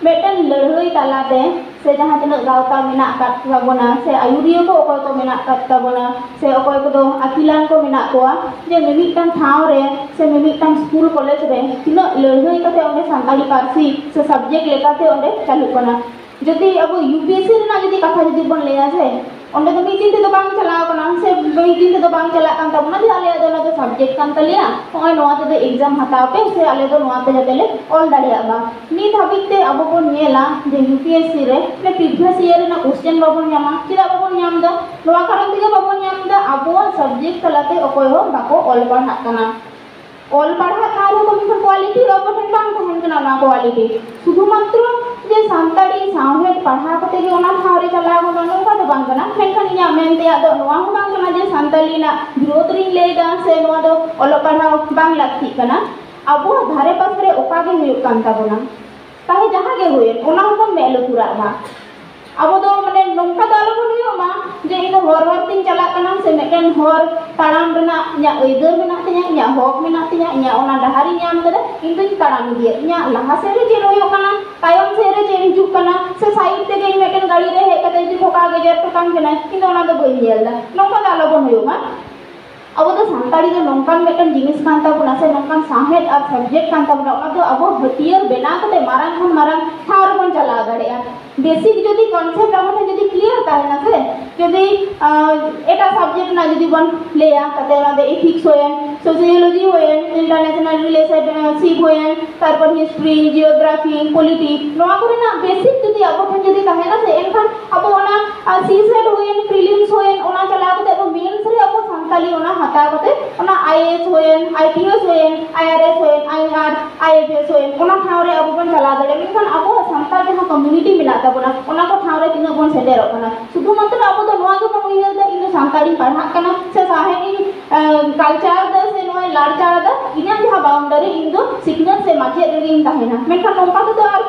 ᱢᱤᱫᱴᱮᱱ ᱞᱟᱹᱲᱦᱟᱹᱭ ᱛᱟᱞᱟᱛᱮ ᱥᱮ ᱡᱟᱦᱟᱸ ᱛᱤᱱᱟᱹᱜ ᱜᱟᱶᱛᱟ ᱢᱮᱱᱟᱜ ᱟᱠᱟᱫ ᱛᱟᱵᱚᱱᱟ ᱥᱮ ᱟᱹᱭᱩᱨᱤᱭᱟᱹ ᱠᱚ ᱚᱠᱚᱭ ᱠᱚ ᱢᱮᱱᱟᱜ ᱟᱠᱟᱫ ᱛᱟᱵᱚᱱᱟ ᱥᱮ ᱚᱠᱚᱭ ᱠᱚᱫᱚ ᱟᱹᱠᱤᱞᱟᱱ ᱠᱚ ᱢᱮᱱᱟᱜ ᱠᱚᱣᱟ, ᱡᱮ ᱢᱤᱢᱤᱫᱴᱟᱝ ᱴᱷᱟᱶ ᱨᱮ ᱥᱮ ᱢᱤᱢᱤᱫᱴᱟᱝ ᱥᱠᱩᱞ ᱠᱚᱞᱮᱡᱽ ᱨᱮ ᱛᱤᱱᱟᱹᱜ ᱞᱟᱹᱲᱦᱟᱹᱭ ᱠᱟᱛᱮ ᱚᱸᱰᱮ ᱥᱟᱱᱛᱟᱲᱤ ᱯᱟᱹᱨᱥᱤ ᱥᱮ subject ᱞᱮᱠᱟᱛᱮ ᱚᱸᱰᱮ ᱪᱟᱹᱞᱩᱜ ᱠᱟᱱᱟ᱾ ᱡᱩᱫᱤ ᱟᱵᱚ UPSC ᱨᱮᱱᱟᱜ ᱡᱩᱫᱤ ᱠᱟᱛᱷᱟ ᱡᱩᱫᱤ ᱵᱚᱱ ᱞᱟᱹᱭᱟ ᱥᱮ, ᱚᱸᱰᱮ ᱫᱚ ᱢᱤᱫ ᱫᱤᱱ ᱛᱮᱫᱚ ᱵᱟᱝ ᱪᱟᱞᱟᱣ ᱠᱟᱱᱟ ᱥᱮ ᱢᱤᱫ ᱫᱤᱱ ᱛᱮᱫᱚ ᱵᱟᱝ ᱪᱟᱞᱟᱜ ᱠᱟᱱ ᱛᱟᱵᱚᱱᱟ ᱡᱮ ᱟᱞᱮᱭᱟᱜ ᱫᱚ ᱚᱱᱟ ᱫᱚ subject ᱠᱟᱱ ᱛᱟᱞᱮᱭᱟ, ᱱᱚᱜᱼᱚᱭ ᱱᱚᱣᱟ ᱛᱮᱫᱚ exam ᱦᱟᱛᱟᱣ ᱯᱮ ᱥᱮ ᱟᱞᱮ ᱫᱚ ᱱᱚᱣᱟ ᱛᱮ ᱡᱟᱛᱮ ᱞᱮ ᱚᱞ ᱫᱟᱲᱮᱭᱟᱜ ᱢᱟ᱾ ᱱᱤᱛ ᱦᱟᱹᱵᱤᱡ ᱛᱮ ᱟᱵᱚ ᱵᱚᱱ ᱧᱮᱞᱟ ᱡᱮ UPSC ᱨᱮ previous year ᱨᱮᱱᱟᱜ question ᱵᱟᱵᱚᱱ ᱧᱟᱢᱟ᱾ ᱪᱮᱫᱟᱜ ᱵᱟᱵᱚᱱ ᱧᱟᱢ ᱮᱫᱟ? ᱱᱚᱣᱟ ᱠᱟᱨᱚᱱ ᱛᱮᱜᱮ ᱵᱟᱵᱚᱱ ᱧᱟᱢ ᱮᱫᱟ, ᱟᱵᱚᱣᱟᱜ subject ᱛᱟᱞᱟᱛᱮ ᱚᱠᱚᱭ ᱦᱚᱸ ᱵᱟᱠᱚ ᱚᱞ ᱯᱟᱲᱦᱟᱜ ᱠᱟᱱᱟ᱾ ᱚᱞ ᱯᱟᱲᱦᱟᱜ ᱠᱟᱱ ᱨᱮᱦᱚᱸ ᱠᱚ, ᱢᱮᱱᱠᱷᱟᱱ quality ᱫᱚ ᱟᱵᱚ ᱴᱷᱮᱱ ᱵᱟᱝ ᱛᱟᱦᱮᱱ ᱠᱟᱱᱟ᱾ ᱚᱱᱟ quality ᱥᱩᱫᱷᱩ ᱢᱟᱛᱨᱚ ᱡᱮ ᱥᱟᱱᱛᱟᱲᱤ ᱥᱟᱶᱦᱮᱫ ᱯᱟᱲᱦᱟᱣ ᱠᱟᱛᱮ ᱜᱮ ᱚᱱᱟ ᱴᱷᱟᱶ ᱨᱮ ᱪᱟᱞᱟᱣ ᱜᱟᱱᱚᱜᱼᱟ, ᱱᱚᱝᱠᱟ ᱫᱚ ᱵᱟᱝ ᱠᱟᱱᱟ᱾ ᱢᱮᱱᱠᱷᱟᱱ ᱤᱧᱟᱹᱜ ᱢᱮᱱ ᱛᱮᱭᱟᱜ ᱫᱚ ᱱᱚᱣᱟ ᱦᱚᱸ ᱵᱟᱝ ᱠᱟᱱᱟ ᱡᱮ ᱥᱟᱱᱛᱟᱲᱤ ᱨᱮᱱᱟᱜ ᱵᱤᱨᱳᱫᱷ ᱨᱤᱧ ᱞᱟᱹᱭ ᱮᱫᱟ ᱥᱮ ᱱᱚᱣᱟ ᱫᱚ ᱚᱞᱚᱜ ᱯᱟᱲᱦᱟᱣ ᱵᱟᱝ ᱞᱟᱹᱠᱛᱤᱜ ᱠᱟᱱᱟ᱾ ᱟᱵᱚᱣᱟᱜ ᱫᱷᱟᱨᱮ ᱯᱟᱥᱮ ᱨᱮ ᱚᱠᱟ ᱜᱮ ᱦᱩᱭᱩᱜ ᱠᱟᱱ ᱛᱟᱵᱚᱱᱟ, ᱛᱟᱦᱮᱸ ᱡᱟᱦᱟᱸ ᱜᱮ ᱦᱩᱭᱮᱱ, ᱚᱱᱟ ᱦᱚᱸᱵᱚᱱ ᱢᱮᱫ ᱞᱩᱛᱩᱨᱟᱜ ᱢᱟ᱾ ᱟᱵᱚ ᱫᱚ ᱢᱟᱱᱮ ᱱᱚᱝᱠᱟ ᱫᱚ ᱟᱞᱚᱵᱚᱱ ᱦᱩᱭᱩᱜ ᱢᱟ ᱡᱮ ᱤᱧ ᱫᱚ ᱦᱚᱨ ᱦᱚᱨ ᱛᱤᱧ ᱪᱟᱞᱟᱜ ᱠᱟᱱᱟ ᱥᱮ ᱢᱤᱫᱴᱮᱱ ᱦᱚᱨ ᱛᱟᱲᱟᱢ ᱨᱮᱱᱟᱜ ᱤᱧᱟᱹᱜ ᱟᱹᱭᱫᱟᱹᱨ ᱢᱮᱱᱟᱜ ᱛᱤᱧᱟᱹ, ᱤᱧᱟᱹᱜ ᱦᱚᱠ ᱢᱮᱱᱟᱜ ᱛᱤᱧᱟᱹ, ᱤᱧᱟᱹᱜ ᱚᱱᱟ ᱰᱟᱦᱟᱨᱤᱧ ᱧᱟᱢ ᱠᱟᱫᱟ, ᱤᱧ ᱫᱚᱧ ᱛᱟᱲᱟᱢ ᱤᱫᱤᱭᱟ, ᱤᱧᱟᱹᱜ ᱞᱟᱦᱟ ᱥᱮᱫ ᱨᱮ ᱪᱮᱫ ᱦᱩᱭᱩᱜ ᱠᱟᱱᱟ, ᱛᱟᱭᱚᱢ ᱥᱮᱫ ᱨᱮ ᱪᱮᱫ ᱦᱤᱡᱩᱜ ᱠᱟᱱᱟ, ᱥᱮ side ᱛᱮᱜᱮ ᱤᱧ ᱢᱤᱫᱴᱮᱱ ᱜᱟᱹᱰᱤ ᱨᱮ ᱦᱮᱡ ᱠᱟᱛᱮ ᱡᱩᱫᱤ ᱴᱷᱚᱠᱟᱣ ᱜᱮᱡᱮᱨ ᱦᱚᱴᱚ ᱠᱟᱹᱧ ᱠᱟᱱᱟᱭ, ᱤᱧ ᱫᱚ ᱚᱱᱟ ᱫᱚ ᱵᱟᱹᱧ ᱧᱮᱞ ᱮᱫᱟ᱾ ᱱᱚᱝᱠᱟ ᱫᱚ ᱟᱞᱚᱵᱚᱱ ᱦᱩᱭᱩᱜ ᱢᱟ᱾ ᱟᱵᱚ ᱫᱚ ᱥᱟᱱᱛᱟᱲᱤ ᱫᱚ ᱱᱚᱝᱠᱟᱱ ᱢᱤᱫᱴᱟᱝ ᱡᱤᱱᱤᱥ ᱠᱟᱱ ᱛᱟᱵᱚᱱᱟ, ᱥᱮ ᱱᱚᱝᱠᱟᱱ ᱥᱟᱶᱦᱮᱫ ᱟᱨ ᱥᱟᱵᱡᱮᱠᱴ ᱠᱟᱱ ᱛᱟᱵᱚᱱᱟ, ᱚᱱᱟ ᱫᱚ ᱟᱵᱚ ᱦᱟᱹᱴᱭᱟᱹᱨ ᱵᱮᱱᱟᱣ ᱠᱟᱛᱮ ᱢᱟᱨᱟᱝ ᱠᱷᱚᱱ ᱢᱟᱨᱟᱝ ᱴᱷᱟᱶ ᱨᱮᱵᱚᱱ ᱪᱟᱞᱟᱣ ᱫᱟᱲᱮᱭᱟᱜᱼᱟ᱾ ᱵᱮᱥᱤᱠ ᱡᱩᱫᱤ ᱠᱚᱱᱥᱮᱯᱴ ᱟᱵᱚ ᱴᱷᱮᱱ ᱡᱩᱫᱤ ᱠᱞᱤᱭᱟᱨ ᱛᱟᱦᱮᱱᱟ ᱥᱮ, ᱡᱩᱫᱤ ᱟᱸ, ᱮᱴᱟᱜ ᱥᱟᱵᱡᱮᱠᱴ ᱨᱮᱱᱟᱜ ᱡᱩᱫᱤ ᱵᱚᱱ ᱞᱟᱹᱭᱟ, ᱛᱟᱛᱮ ᱚᱱᱟ ᱫᱚ ᱮᱛᱷᱤᱠᱥ ᱦᱩᱭᱮᱱ, ᱥᱳᱥᱤᱭᱳᱞᱚᱡᱤ ᱦᱩᱭᱮᱱ, ᱤᱱᱴᱟᱨᱱᱮᱥᱱᱟᱞ ᱨᱤᱞᱮᱥᱚᱱᱥᱤᱯ ᱦᱩᱭᱮᱱ, ᱛᱟᱨᱯᱚᱨ ᱦᱤᱥᱴᱨᱤ, ᱡᱤᱭᱳᱜᱨᱟᱯᱷᱤ, ᱯᱚᱞᱤᱴᱤᱠᱥ, ᱱᱚᱣᱟ ᱠᱚᱨᱮᱱᱟᱜ ᱵᱮᱥᱤᱠ ᱡᱩᱫᱤ ᱟᱵᱚ ᱴᱷᱮᱱ ᱡᱩᱫᱤ ᱛᱟᱦᱮᱱᱟ ᱥᱮ, ᱮᱱᱠᱷᱟᱱ ᱟᱵᱚ ᱚᱱᱟ ᱟᱨ ᱥᱤᱥᱮᱴ ᱦᱩᱭᱮᱱ, ᱯᱨᱤᱞᱤᱢᱥ ᱦᱩᱭᱮᱱ, ᱚᱱᱟ ᱪᱟᱞᱟᱣ ᱠᱟᱛᱮ ᱟᱵᱚ ᱢᱮᱱᱥ ᱨᱮ ᱟᱵᱚ ᱥᱟᱱᱛᱟᱞᱤ ᱚᱱᱟ ᱦᱟᱛᱟᱣ ᱠᱟᱛᱮ ᱚᱱᱟ ᱟᱭ ᱮ ᱮᱥ ᱦᱩᱭᱮᱱ, ᱟᱭ ᱯᱤ ᱮᱥ ᱦᱩᱭᱮᱱ, ᱟᱭ ᱟᱨ ᱮᱥ ᱦᱩᱭᱮᱱ, ᱟᱭ ᱟᱨ, ᱟᱭ ᱮᱯᱷ ᱮᱥ ᱦᱩᱭᱮᱱ, ᱚᱱᱟ ᱴᱷᱟᱶ ᱨᱮ ᱟᱵᱚ ᱵᱚᱱ ᱪᱟᱞᱟᱣ ᱫᱟᱲᱮᱭᱟᱜᱼᱟ᱾ ᱢᱮᱱᱠᱷᱟᱱ ᱟᱵᱚᱣᱟᱜ ᱥᱟᱱᱛᱟᱲ ᱡᱟᱦᱟᱸ ᱠᱚᱢᱤᱭᱩᱱᱤᱴᱤ ᱢᱮᱱᱟᱜ ᱛᱟᱵᱚᱱᱟ, ᱚᱱᱟ ᱠᱚ ᱴᱷᱟᱶ ᱨᱮ ᱛᱤᱱᱟᱹᱜ ᱵᱚᱱ ᱥᱮᱴᱮᱨᱚᱜ ᱠᱟᱱᱟ? ᱥᱩᱫᱷᱩ ᱢᱟᱛᱨᱚ ᱟᱵᱚ ᱫᱚ ᱱᱚᱣᱟ ᱜᱮᱵᱚᱱ ᱩᱭᱦᱟᱹᱨ ᱮᱫᱟ, "ᱤᱧ ᱫᱚ ᱥᱟᱱᱛᱟᱲᱤᱧ ᱯᱟᱲᱦᱟᱜ ᱠᱟᱱᱟ ᱥᱮ ᱥᱟᱶᱦᱮᱫ ᱤᱧ ᱠᱟᱞᱪᱟᱨ ᱫᱚ ᱥᱮ ᱱᱚᱣᱟ ᱞᱟᱲᱪᱟᱲ ᱫᱚ, ᱤᱧᱟᱹᱜ ᱡᱟᱦᱟᱸ ᱵᱟᱣᱩᱱᱰᱟᱨᱤ, ᱤᱧ ᱫᱚ ᱥᱤᱠᱷᱱᱟᱹᱛ ᱥᱮ ᱢᱟᱪᱮᱫ ᱨᱮᱜᱮᱧ ᱛᱟᱦᱮᱱᱟ", ᱢᱮᱱᱠᱷᱟᱱ ᱱᱚᱝᱠᱟ ᱛᱮᱫᱚ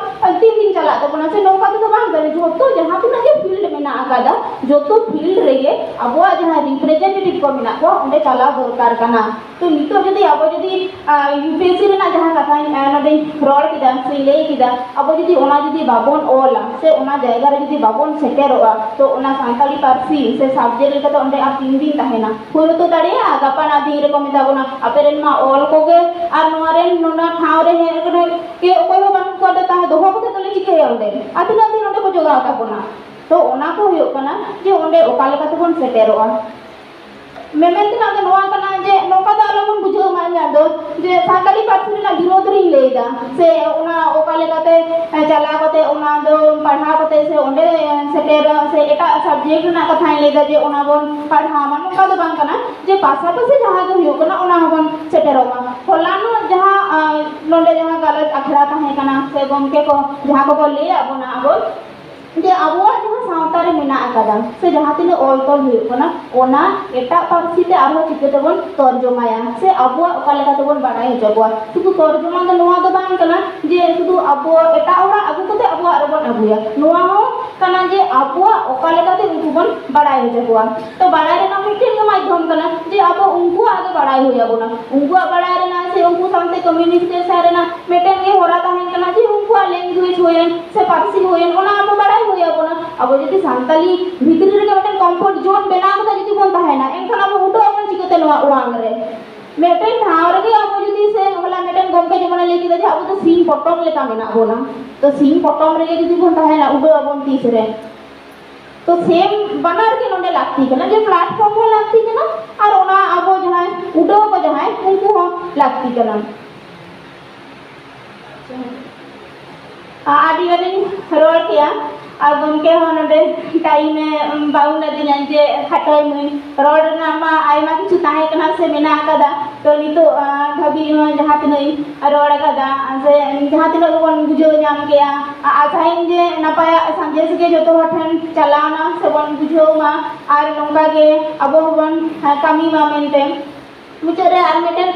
ᱟᱨ ᱛᱤᱱ ᱫᱤᱱ ᱪᱟᱞᱟᱜ ᱛᱟᱵᱚᱱᱟ? ᱥᱮ ᱱᱚᱝᱠᱟ ᱛᱮᱫᱚ ᱵᱟᱝ ᱠᱟᱱᱟ᱾ ᱡᱷᱚᱛᱚ ᱡᱟᱦᱟᱸ ᱛᱤᱱᱟᱹᱜ ᱜᱮ ᱯᱷᱤᱞᱰ ᱢᱮᱱᱟᱜ ᱟᱠᱟᱫᱟ, ᱡᱚᱛᱚ ᱯᱷᱤᱞᱰ ᱨᱮᱜᱮ ᱟᱵᱚᱣᱟᱜ ᱡᱟᱦᱟᱸ ᱨᱤᱯᱨᱮᱡᱮᱱᱴᱮᱴᱤᱵᱷ ᱠᱚ ᱢᱮᱱᱟᱜ ᱠᱚᱣᱟ, ᱚᱸᱰᱮ ᱪᱟᱞᱟᱣ ᱫᱚᱨᱠᱟᱨ ᱠᱟᱱᱟ᱾ ᱛᱚ ᱱᱤᱛᱚᱜ ᱡᱩᱫᱤ ᱟᱵᱚ ᱡᱩᱫᱤ ᱤᱭᱩ ᱯᱤ ᱮᱥ ᱥᱤ ᱨᱮᱱᱟᱜ ᱡᱟᱦᱟᱸ ᱠᱟᱛᱷᱟᱧ ᱱᱚᱰᱮᱧ ᱨᱚᱲ ᱠᱮᱫᱟ ᱥᱮ ᱞᱟᱹᱭ ᱠᱮᱫᱟ, ᱟᱵᱚ ᱡᱩᱫᱤ ᱚᱱᱟ ᱡᱩᱫᱤ ᱵᱟᱵᱚᱱ ᱚᱞᱟ ᱥᱮ ᱚᱱᱟ ᱡᱟᱭᱜᱟ ᱨᱮ ᱡᱩᱫᱤ ᱵᱟᱵᱚᱱ ᱥᱮᱴᱮᱨᱚᱜᱼᱟ, ᱛᱚ ᱚᱱᱟ ᱥᱟᱱᱛᱟᱲᱤ ᱯᱟᱹᱨᱥᱤ ᱥᱮ ᱥᱟᱵᱡᱮᱠᱴ ᱞᱮᱠᱟᱛᱮ ᱚᱸᱰᱮ ᱟᱨ ᱛᱤᱱ ᱫᱤᱱ ᱛᱟᱦᱮᱱᱟ? ᱦᱩᱭ ᱦᱚᱸᱛᱚ ᱫᱟᱲᱮᱭᱟᱜᱼᱟ ᱜᱟᱯᱟ ᱱᱟᱜ ᱫᱤᱱ ᱨᱮᱠᱚ ᱢᱮᱛᱟ ᱵᱚᱱᱟ, "ᱟᱯᱮ ᱨᱮᱱ ᱢᱟ ᱚᱞ ᱠᱚᱜᱮ ᱟᱨ ᱱᱚᱣᱟ ᱨᱮᱱ ᱱᱚᱣᱟ ᱴᱷᱟᱶ ᱨᱮ ᱦᱮᱡ ᱠᱟᱱᱟ ᱠᱮ ᱚᱠᱚᱭ ᱦᱚᱸ ᱵᱟᱹᱱᱩᱜ ᱠᱚᱣᱟ, ᱛᱟᱦᱚᱞᱮ ᱫᱚᱦᱚ ᱠᱟᱛᱮ ᱫᱚᱞᱮ ᱪᱤᱠᱟᱹᱭᱟ ᱚᱸᱰᱮ? ᱟᱨ ᱛᱤᱱᱟᱹᱜ ᱫᱤᱱ ᱚᱸᱰᱮ ᱠᱚ ᱡᱚᱜᱟᱣ ᱠᱟᱵᱚᱱᱟ?" ᱛᱚ ᱚᱱᱟ ᱠᱚ ᱦᱩᱭᱩᱜ ᱠᱟᱱᱟ ᱡᱮ ᱚᱸᱰᱮ ᱚᱠᱟ ᱞᱮᱠᱟ ᱛᱮᱵᱚᱱ ᱥᱮᱴᱮᱨᱚᱜᱼᱟ᱾ ᱢᱮᱢᱮᱱ ᱛᱮᱱᱟᱜ ᱫᱚ ᱱᱚᱣᱟ ᱠᱟᱱᱟ ᱡᱮ ᱱᱚᱝᱠᱟ ᱫᱚ ᱟᱞᱚᱵᱚᱱ ᱵᱩᱡᱷᱟᱹᱣ ᱢᱟ ᱤᱧᱟᱹᱜ ᱫᱚ ᱡᱮ ᱥᱟᱱᱛᱟᱲᱤ ᱯᱟᱹᱨᱥᱤ ᱨᱮᱱᱟᱜ ᱵᱤᱨᱳᱫᱷ ᱨᱤᱧ ᱞᱟᱹᱭ ᱮᱫᱟ, ᱥᱮ ᱚᱱᱟ ᱚᱠᱟ ᱞᱮᱠᱟᱛᱮ ᱪᱟᱞᱟᱣ ᱠᱟᱛᱮ ᱚᱱᱟ ᱫᱚ ᱯᱟᱲᱦᱟᱣ ᱠᱟᱛᱮ ᱥᱮ ᱚᱸᱰᱮ ᱥᱮᱴᱮᱨ ᱥᱮ ᱮᱴᱟᱜ ᱥᱟᱵᱡᱮᱠᱴ ᱨᱮᱱᱟᱜ ᱠᱟᱛᱷᱟᱧ ᱞᱟᱹᱭ ᱮᱫᱟ ᱡᱮ ᱚᱱᱟ ᱵᱚᱱ ᱯᱟᱲᱦᱟᱣ ᱢᱟ, ᱱᱚᱝᱠᱟ ᱫᱚ ᱵᱟᱝ ᱠᱟᱱᱟ᱾ ᱡᱮ ᱯᱟᱥᱟᱯᱟᱥᱤ ᱡᱟᱦᱟᱸ ᱜᱮ ᱦᱩᱭᱩᱜ ᱠᱟᱱᱟ ᱚᱱᱟ ᱦᱚᱸᱵᱚᱱ ᱥᱮᱴᱮᱨᱚᱜ ᱢᱟ᱾ ᱦᱚᱞᱟᱱᱚᱜ ᱡᱟᱦᱟᱸ, ᱟᱸ, ᱱᱚᱰᱮ ᱡᱟᱦᱟᱸ ᱜᱟᱞᱚᱪ ᱟᱠᱷᱲᱟ ᱛᱟᱦᱮᱸ ᱠᱟᱱᱟ ᱥᱮ ᱜᱚᱢᱠᱮ ᱠᱚ ᱡᱟᱦᱟᱸ ᱠᱚᱠᱚ ᱞᱟᱹᱭᱟᱫ ᱵᱚᱱᱟ ᱟᱵᱚ, ᱡᱮ ᱟᱵᱚᱣᱟᱜ ᱡᱟᱦᱟᱸ ᱥᱟᱶᱛᱟ ᱨᱮ ᱢᱮᱱᱟᱜ ᱟᱠᱟᱫᱟ ᱥᱮ ᱡᱟᱦᱟᱸ ᱛᱤᱱᱟᱹᱜ ᱚᱞ ᱛᱚᱞ ᱦᱩᱭᱩᱜ ᱠᱟᱱᱟ, ᱚᱱᱟ ᱮᱴᱟᱜ ᱯᱟᱹᱨᱥᱤ ᱛᱮ ᱟᱨᱦᱚᱸ ᱪᱤᱠᱟᱹ ᱛᱮᱵᱚᱱ ᱛᱚᱨᱡᱚᱢᱟᱭᱟ ᱥᱮ ᱟᱵᱚᱣᱟᱜ ᱚᱠᱟ ᱞᱮᱠᱟ ᱛᱮᱵᱚᱱ ᱵᱟᱲᱟᱭ ᱦᱚᱪᱚ ᱠᱚᱣᱟ᱾ ᱥᱩᱫᱷᱩ ᱛᱚᱨᱡᱚᱢᱟ ᱫᱚ ᱱᱚᱣᱟ ᱫᱚ ᱵᱟᱝ ᱠᱟᱱᱟ ᱡᱮ ᱥᱩᱫᱷᱩ ᱟᱵᱚ ᱮᱴᱟᱜ ᱦᱚᱲᱟᱜ ᱟᱹᱜᱩ ᱠᱟᱛᱮ ᱟᱵᱚᱣᱟᱜ ᱨᱮᱵᱚᱱ ᱟᱹᱜᱩᱭᱟ, ᱱᱚᱣᱟ ᱦᱚᱸ ᱠᱟᱱᱟ ᱡᱮ ᱟᱵᱚᱣᱟᱜ ᱚᱠᱟ ᱞᱮᱠᱟᱛᱮ ᱩᱱᱠᱩ ᱵᱚᱱ ᱵᱟᱲᱟᱭ ᱦᱚᱪᱚ ᱠᱚᱣᱟ᱾ ᱛᱚ ᱵᱟᱲᱟᱭ ᱨᱮᱱᱟᱜ ᱢᱤᱫᱴᱮᱱ ᱜᱮ ᱢᱟᱫᱽᱫᱷᱚᱢ ᱠᱟᱱᱟ ᱡᱮ ᱟᱵᱚ ᱩᱱᱠᱩᱣᱟᱜ ᱜᱮ ᱵᱟᱲᱟᱭ ᱦᱩᱭ ᱟᱵᱚᱱᱟ, ᱩᱱᱠᱩᱣᱟᱜ ᱵᱟᱲᱟᱭ ᱨᱮᱱᱟᱜ ᱥᱮ ᱩᱱᱠᱩ ᱥᱟᱶᱛᱮ ᱠᱚᱢᱤᱭᱩᱱᱤᱠᱮᱥᱚᱱ ᱨᱮᱱᱟᱜ ᱢᱤᱫᱴᱮᱱ ᱜᱮ ᱦᱚᱨᱟ ᱛᱟᱦᱮᱱ ᱠᱟᱱᱟ ᱡᱮ ᱩᱱᱠᱩᱣᱟᱜ ᱞᱮᱝᱜᱩᱭᱮᱡᱽ ᱦᱩᱭᱮᱱ ᱥᱮ ᱯᱟᱹᱨᱥᱤ ᱦᱩᱭᱮᱱ, ᱚᱱᱟ ᱟᱵᱚ ᱵᱟᱲᱟᱭ ᱦᱩᱭ ᱟᱵᱚᱱᱟ᱾ ᱟᱵᱚ ᱡᱩᱫᱤ ᱥᱟᱱᱛᱟᱞᱤ ᱵᱷᱤᱛᱨᱤ ᱨᱮᱜᱮ ᱢᱤᱫᱴᱮᱱ ᱠᱚᱢᱯᱷᱚᱨᱴ ᱡᱳᱱ ᱵᱮᱱᱟᱣ ᱠᱟᱛᱮ ᱡᱩᱫᱤ ᱵᱚᱱ ᱛᱟᱦᱮᱱᱟ, ᱮᱱᱠᱷᱟᱱ ᱟᱵᱚ ᱩᱰᱟᱹᱜ ᱟᱵᱚᱱ ᱪᱤᱠᱟᱹᱛᱮ? ᱱᱚᱣᱟ ᱚᱣᱟᱝ ᱨᱮ ᱢᱤᱫᱴᱮᱱ ᱴᱷᱟᱶ ᱨᱮᱜᱮ ᱟᱵᱚ ᱡᱩᱫᱤ ᱥᱮ ᱦᱚᱞᱟ ᱢᱤᱫᱴᱮᱱ ᱜᱚᱢᱠᱮ ᱡᱮᱢᱚᱱᱮ ᱞᱟᱹᱭ ᱠᱮᱫᱟ ᱡᱮ ᱟᱵᱚ ᱫᱚ ᱥᱤᱧ ᱯᱚᱴᱚᱢ ᱞᱮᱠᱟ ᱢᱮᱱᱟᱜ ᱵᱚᱱᱟ, ᱛᱚ ᱥᱤᱧ ᱯᱚᱴᱚᱢ ᱨᱮᱜᱮ ᱡᱩᱫᱤ ᱵᱚᱱ ᱛᱟᱦᱮᱱᱟ ᱩᱰᱟᱹᱣ ᱟᱵᱚᱱ ᱛᱤᱥ ᱨᱮ? ᱛᱚ ᱥᱮᱢ ᱵᱟᱱᱟᱨ ᱜᱮ ᱱᱚᱰᱮ ᱞᱟᱹᱠᱛᱤ ᱠᱟᱱᱟ, ᱡᱮ ᱯᱞᱟᱴᱯᱷᱚᱨᱢ ᱦᱚᱸ ᱞᱟᱹᱠᱛᱤ ᱠᱟᱱᱟ ᱟᱨ ᱚᱱᱟ ᱟᱵᱚ ᱡᱟᱦᱟᱸᱭ ᱩᱰᱟᱹᱣ ᱠᱚ ᱡᱟᱦᱟᱸᱭ ᱩᱱᱠᱩ ᱦᱚᱸ ᱞᱟᱹᱠᱛᱤ ᱠᱟᱱᱟ᱾ ᱟᱹᱰᱤ ᱜᱟᱱᱤᱧ ᱨᱚᱲ ᱠᱮᱜᱼᱟ ᱟᱨ ᱜᱚᱢᱠᱮ ᱦᱚᱸ ᱱᱚᱰᱮ ᱴᱟᱭᱤᱢᱮ ᱵᱟᱣᱩᱱ ᱟᱹᱫᱤᱧᱟ ᱡᱮ ᱠᱷᱟᱴᱚᱭ ᱢᱟᱹᱧ᱾ ᱨᱚᱲ ᱨᱮᱱᱟᱜ ᱢᱟ ᱟᱭᱢᱟ ᱠᱤᱪᱷᱩ ᱛᱟᱦᱮᱸ ᱠᱟᱱᱟ ᱥᱮ ᱢᱮᱱᱟᱜ ᱟᱠᱟᱫᱟ, ᱛᱚ ᱱᱤᱛᱚᱜ ᱫᱷᱟᱹᱵᱤᱡ ᱦᱚᱸ ᱡᱟᱦᱟᱸ ᱛᱤᱱᱟᱹᱜ ᱤᱧ ᱨᱚᱲ ᱟᱠᱟᱫᱟ ᱥᱮ ᱡᱟᱦᱟᱸ ᱛᱤᱱᱟᱹᱜ ᱜᱮᱵᱚᱱ ᱵᱩᱡᱷᱟᱹᱣ ᱧᱟᱢ ᱠᱮᱜᱼᱟ, ᱟᱥᱟᱭᱟᱹᱧ ᱡᱮ ᱱᱟᱯᱟᱭᱟᱜ ᱥᱟᱸᱫᱮᱥ ᱜᱮ ᱡᱚᱛᱚ ᱦᱚᱲ ᱴᱷᱮᱱ ᱪᱟᱞᱟᱣᱱᱟ ᱥᱮᱵᱚᱱ ᱵᱩᱡᱷᱟᱹᱣ ᱢᱟ ᱟᱨ ᱱᱚᱝᱠᱟ ᱜᱮ ᱟᱵᱚ ᱦᱚᱸᱵᱚᱱ ᱠᱟᱹᱢᱤ ᱢᱟ ᱢᱮᱱᱛᱮ᱾ ᱢᱩᱪᱟᱹᱫ ᱨᱮ ᱟᱨ ᱢᱤᱫᱴᱮᱱ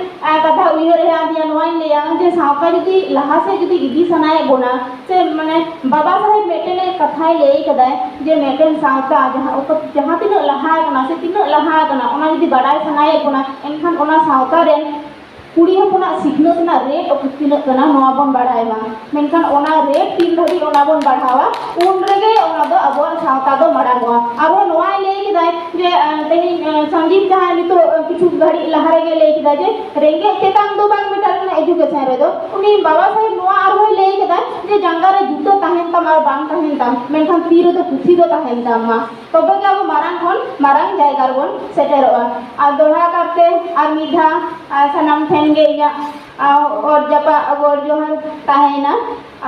ᱠᱟᱛᱷᱟ ᱩᱭᱦᱟᱹᱨ ᱦᱮᱡ ᱟᱹᱫᱤᱧᱟ, ᱱᱚᱣᱟᱧ ᱞᱟᱹᱭᱟ ᱡᱮ ᱥᱟᱶᱛᱟ ᱡᱩᱫᱤ ᱞᱟᱦᱟ ᱥᱮᱫ ᱡᱩᱫᱤ ᱤᱫᱤ ᱥᱟᱱᱟᱭᱮᱫ ᱵᱚᱱᱟ ᱥᱮ ᱢᱟᱱᱮ ᱵᱟᱵᱟ ᱥᱟᱦᱮᱵᱽ ᱢᱤᱫᱴᱮᱱ ᱠᱟᱛᱷᱟᱭ ᱞᱟᱹᱭ ᱠᱟᱫᱟᱭ ᱡᱮ ᱢᱤᱫᱴᱮᱱ ᱥᱟᱶᱛᱟ ᱡᱟᱦᱟᱸ ᱚᱠᱟ ᱡᱟᱦᱟᱸ ᱛᱤᱱᱟᱹᱜ ᱞᱟᱦᱟ ᱟᱠᱟᱱᱟ ᱥᱮ ᱛᱤᱱᱟᱹᱜ ᱞᱟᱦᱟ ᱟᱠᱟᱱᱟ ᱚᱱᱟ ᱡᱩᱫᱤ ᱵᱟᱰᱟᱭ ᱥᱟᱱᱟᱭᱮᱫ ᱵᱚᱱᱟ ᱮᱱᱠᱷᱟᱱ ᱚᱱᱟ ᱥᱟᱶᱛᱟ ᱨᱮᱱ ᱠᱩᱲᱤ ᱦᱚᱯᱚᱱᱟᱜ ᱥᱤᱠᱷᱱᱟᱹᱛ ᱨᱮᱱᱟᱜ ᱨᱮᱴ ᱛᱤᱱᱟᱹᱜ ᱠᱟᱱᱟ ᱱᱚᱣᱟ ᱵᱚᱱ ᱵᱟᱲᱟᱭ ᱢᱟ᱾ ᱢᱮᱱᱠᱷᱟᱱ ᱚᱱᱟ ᱨᱮᱴ ᱛᱤᱱ ᱫᱷᱟᱹᱵᱤᱡ ᱚᱱᱟ ᱵᱚᱱ ᱵᱟᱲᱦᱟᱣᱟ ᱩᱱ ᱨᱮᱜᱮ ᱚᱱᱟ ᱫᱚ ᱟᱵᱚᱣᱟᱜ ᱥᱟᱶᱛᱟ ᱫᱚ ᱢᱟᱲᱟᱝᱚᱜᱼᱟ᱾ ᱟᱨᱦᱚᱸ ᱱᱚᱣᱟᱭ ᱞᱟᱹᱭ ᱠᱮᱫᱟᱭ ᱡᱮ ᱛᱮᱦᱮᱧ ᱥᱚᱧᱡᱤᱵᱽ ᱡᱟᱦᱟᱸᱭ ᱱᱤᱛᱚᱜ ᱠᱤᱪᱷᱩ ᱜᱷᱟᱹᱲᱤᱡ ᱞᱟᱦᱟ ᱨᱮᱜᱮ ᱞᱟᱹᱭ ᱠᱮᱫᱟ ᱡᱮ ᱨᱮᱸᱜᱮᱡ ᱛᱮᱛᱟᱝ ᱫᱚ ᱵᱟᱝ ᱢᱮᱴᱟᱜ ᱠᱟᱱᱟ ᱮᱰᱩᱠᱮᱥᱚᱱ ᱨᱮᱫᱚ᱾ ᱩᱱᱤ ᱵᱟᱵᱟ ᱥᱟᱦᱮᱵᱽ ᱱᱚᱣᱟ ᱟᱨᱦᱚᱸᱭ ᱞᱟᱹᱭ ᱠᱮᱫᱟ ᱡᱮ ᱡᱟᱸᱜᱟ ᱨᱮ ᱡᱩᱛᱟᱹ ᱛᱟᱦᱮᱱ ᱛᱟᱢ ᱟᱨ ᱵᱟᱝ ᱛᱟᱦᱮᱱ ᱛᱟᱢ ᱢᱮᱱᱠᱷᱟᱱ ᱛᱤ ᱨᱮᱫᱚ ᱯᱩᱛᱷᱤ ᱫᱚ ᱛᱟᱦᱮᱱ ᱛᱟᱢ ᱢᱟ, ᱛᱚᱵᱮ ᱜᱮ ᱟᱵᱚ ᱢᱟᱨᱟᱝ ᱠᱷᱚᱱ ᱢᱟᱨᱟᱝ ᱡᱟᱭᱜᱟ ᱨᱮᱵᱚᱱ ᱥᱮᱴᱮᱨᱚᱜᱼᱟ᱾ ᱟᱨ ᱫᱚᱦᱲᱟ ᱠᱟᱨᱛᱮ ᱟᱨ ᱢᱤᱫ ᱫᱷᱟᱣ ᱥᱟᱱᱟᱢ ᱴᱷᱮᱱ ᱜᱮ ᱤᱧᱟᱹᱜ ᱚᱨ ᱡᱟᱯᱟᱜ ᱜᱚᱰ ᱡᱚᱦᱟᱨ ᱛᱟᱦᱮᱸᱭᱮᱱᱟ᱾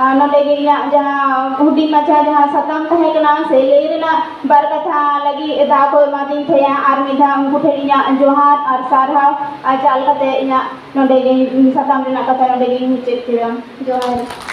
ᱟᱨ ᱱᱚᱰᱮ ᱜᱮ ᱤᱧᱟᱹᱜ ᱡᱟᱦᱟᱸ ᱦᱩᱰᱤᱧ ᱢᱟᱪᱷᱟ ᱡᱟᱦᱟᱸ ᱥᱟᱛᱟᱢ ᱛᱟᱦᱮᱸ ᱠᱟᱱᱟ ᱥᱮ ᱞᱟᱹᱭ ᱨᱮᱱᱟᱜ ᱵᱟᱨ ᱠᱟᱛᱷᱟ ᱞᱟᱹᱜᱤᱫ ᱫᱟᱣ ᱠᱚ ᱮᱢᱟᱫᱤᱧ ᱛᱟᱦᱮᱸᱜᱼᱟ᱾ ᱟᱨ ᱢᱤᱫ ᱫᱷᱟᱣ ᱩᱱᱠᱩ ᱴᱷᱮᱱ ᱤᱧᱟᱹᱜ ᱡᱚᱦᱟᱨ ᱟᱨ ᱥᱟᱨᱦᱟᱣ ᱟᱨ ᱪᱟᱞ ᱠᱟᱛᱮ ᱤᱧᱟᱹᱜ ᱱᱚᱰᱮ ᱜᱮ ᱥᱟᱛᱟᱢ ᱨᱮᱱᱟᱜ ᱠᱟᱛᱷᱟ ᱱᱚᱰᱮ ᱜᱮᱧ ᱢᱩᱪᱟᱹᱫ ᱠᱮᱫᱟ᱾ ᱡᱚᱦᱟᱨ᱾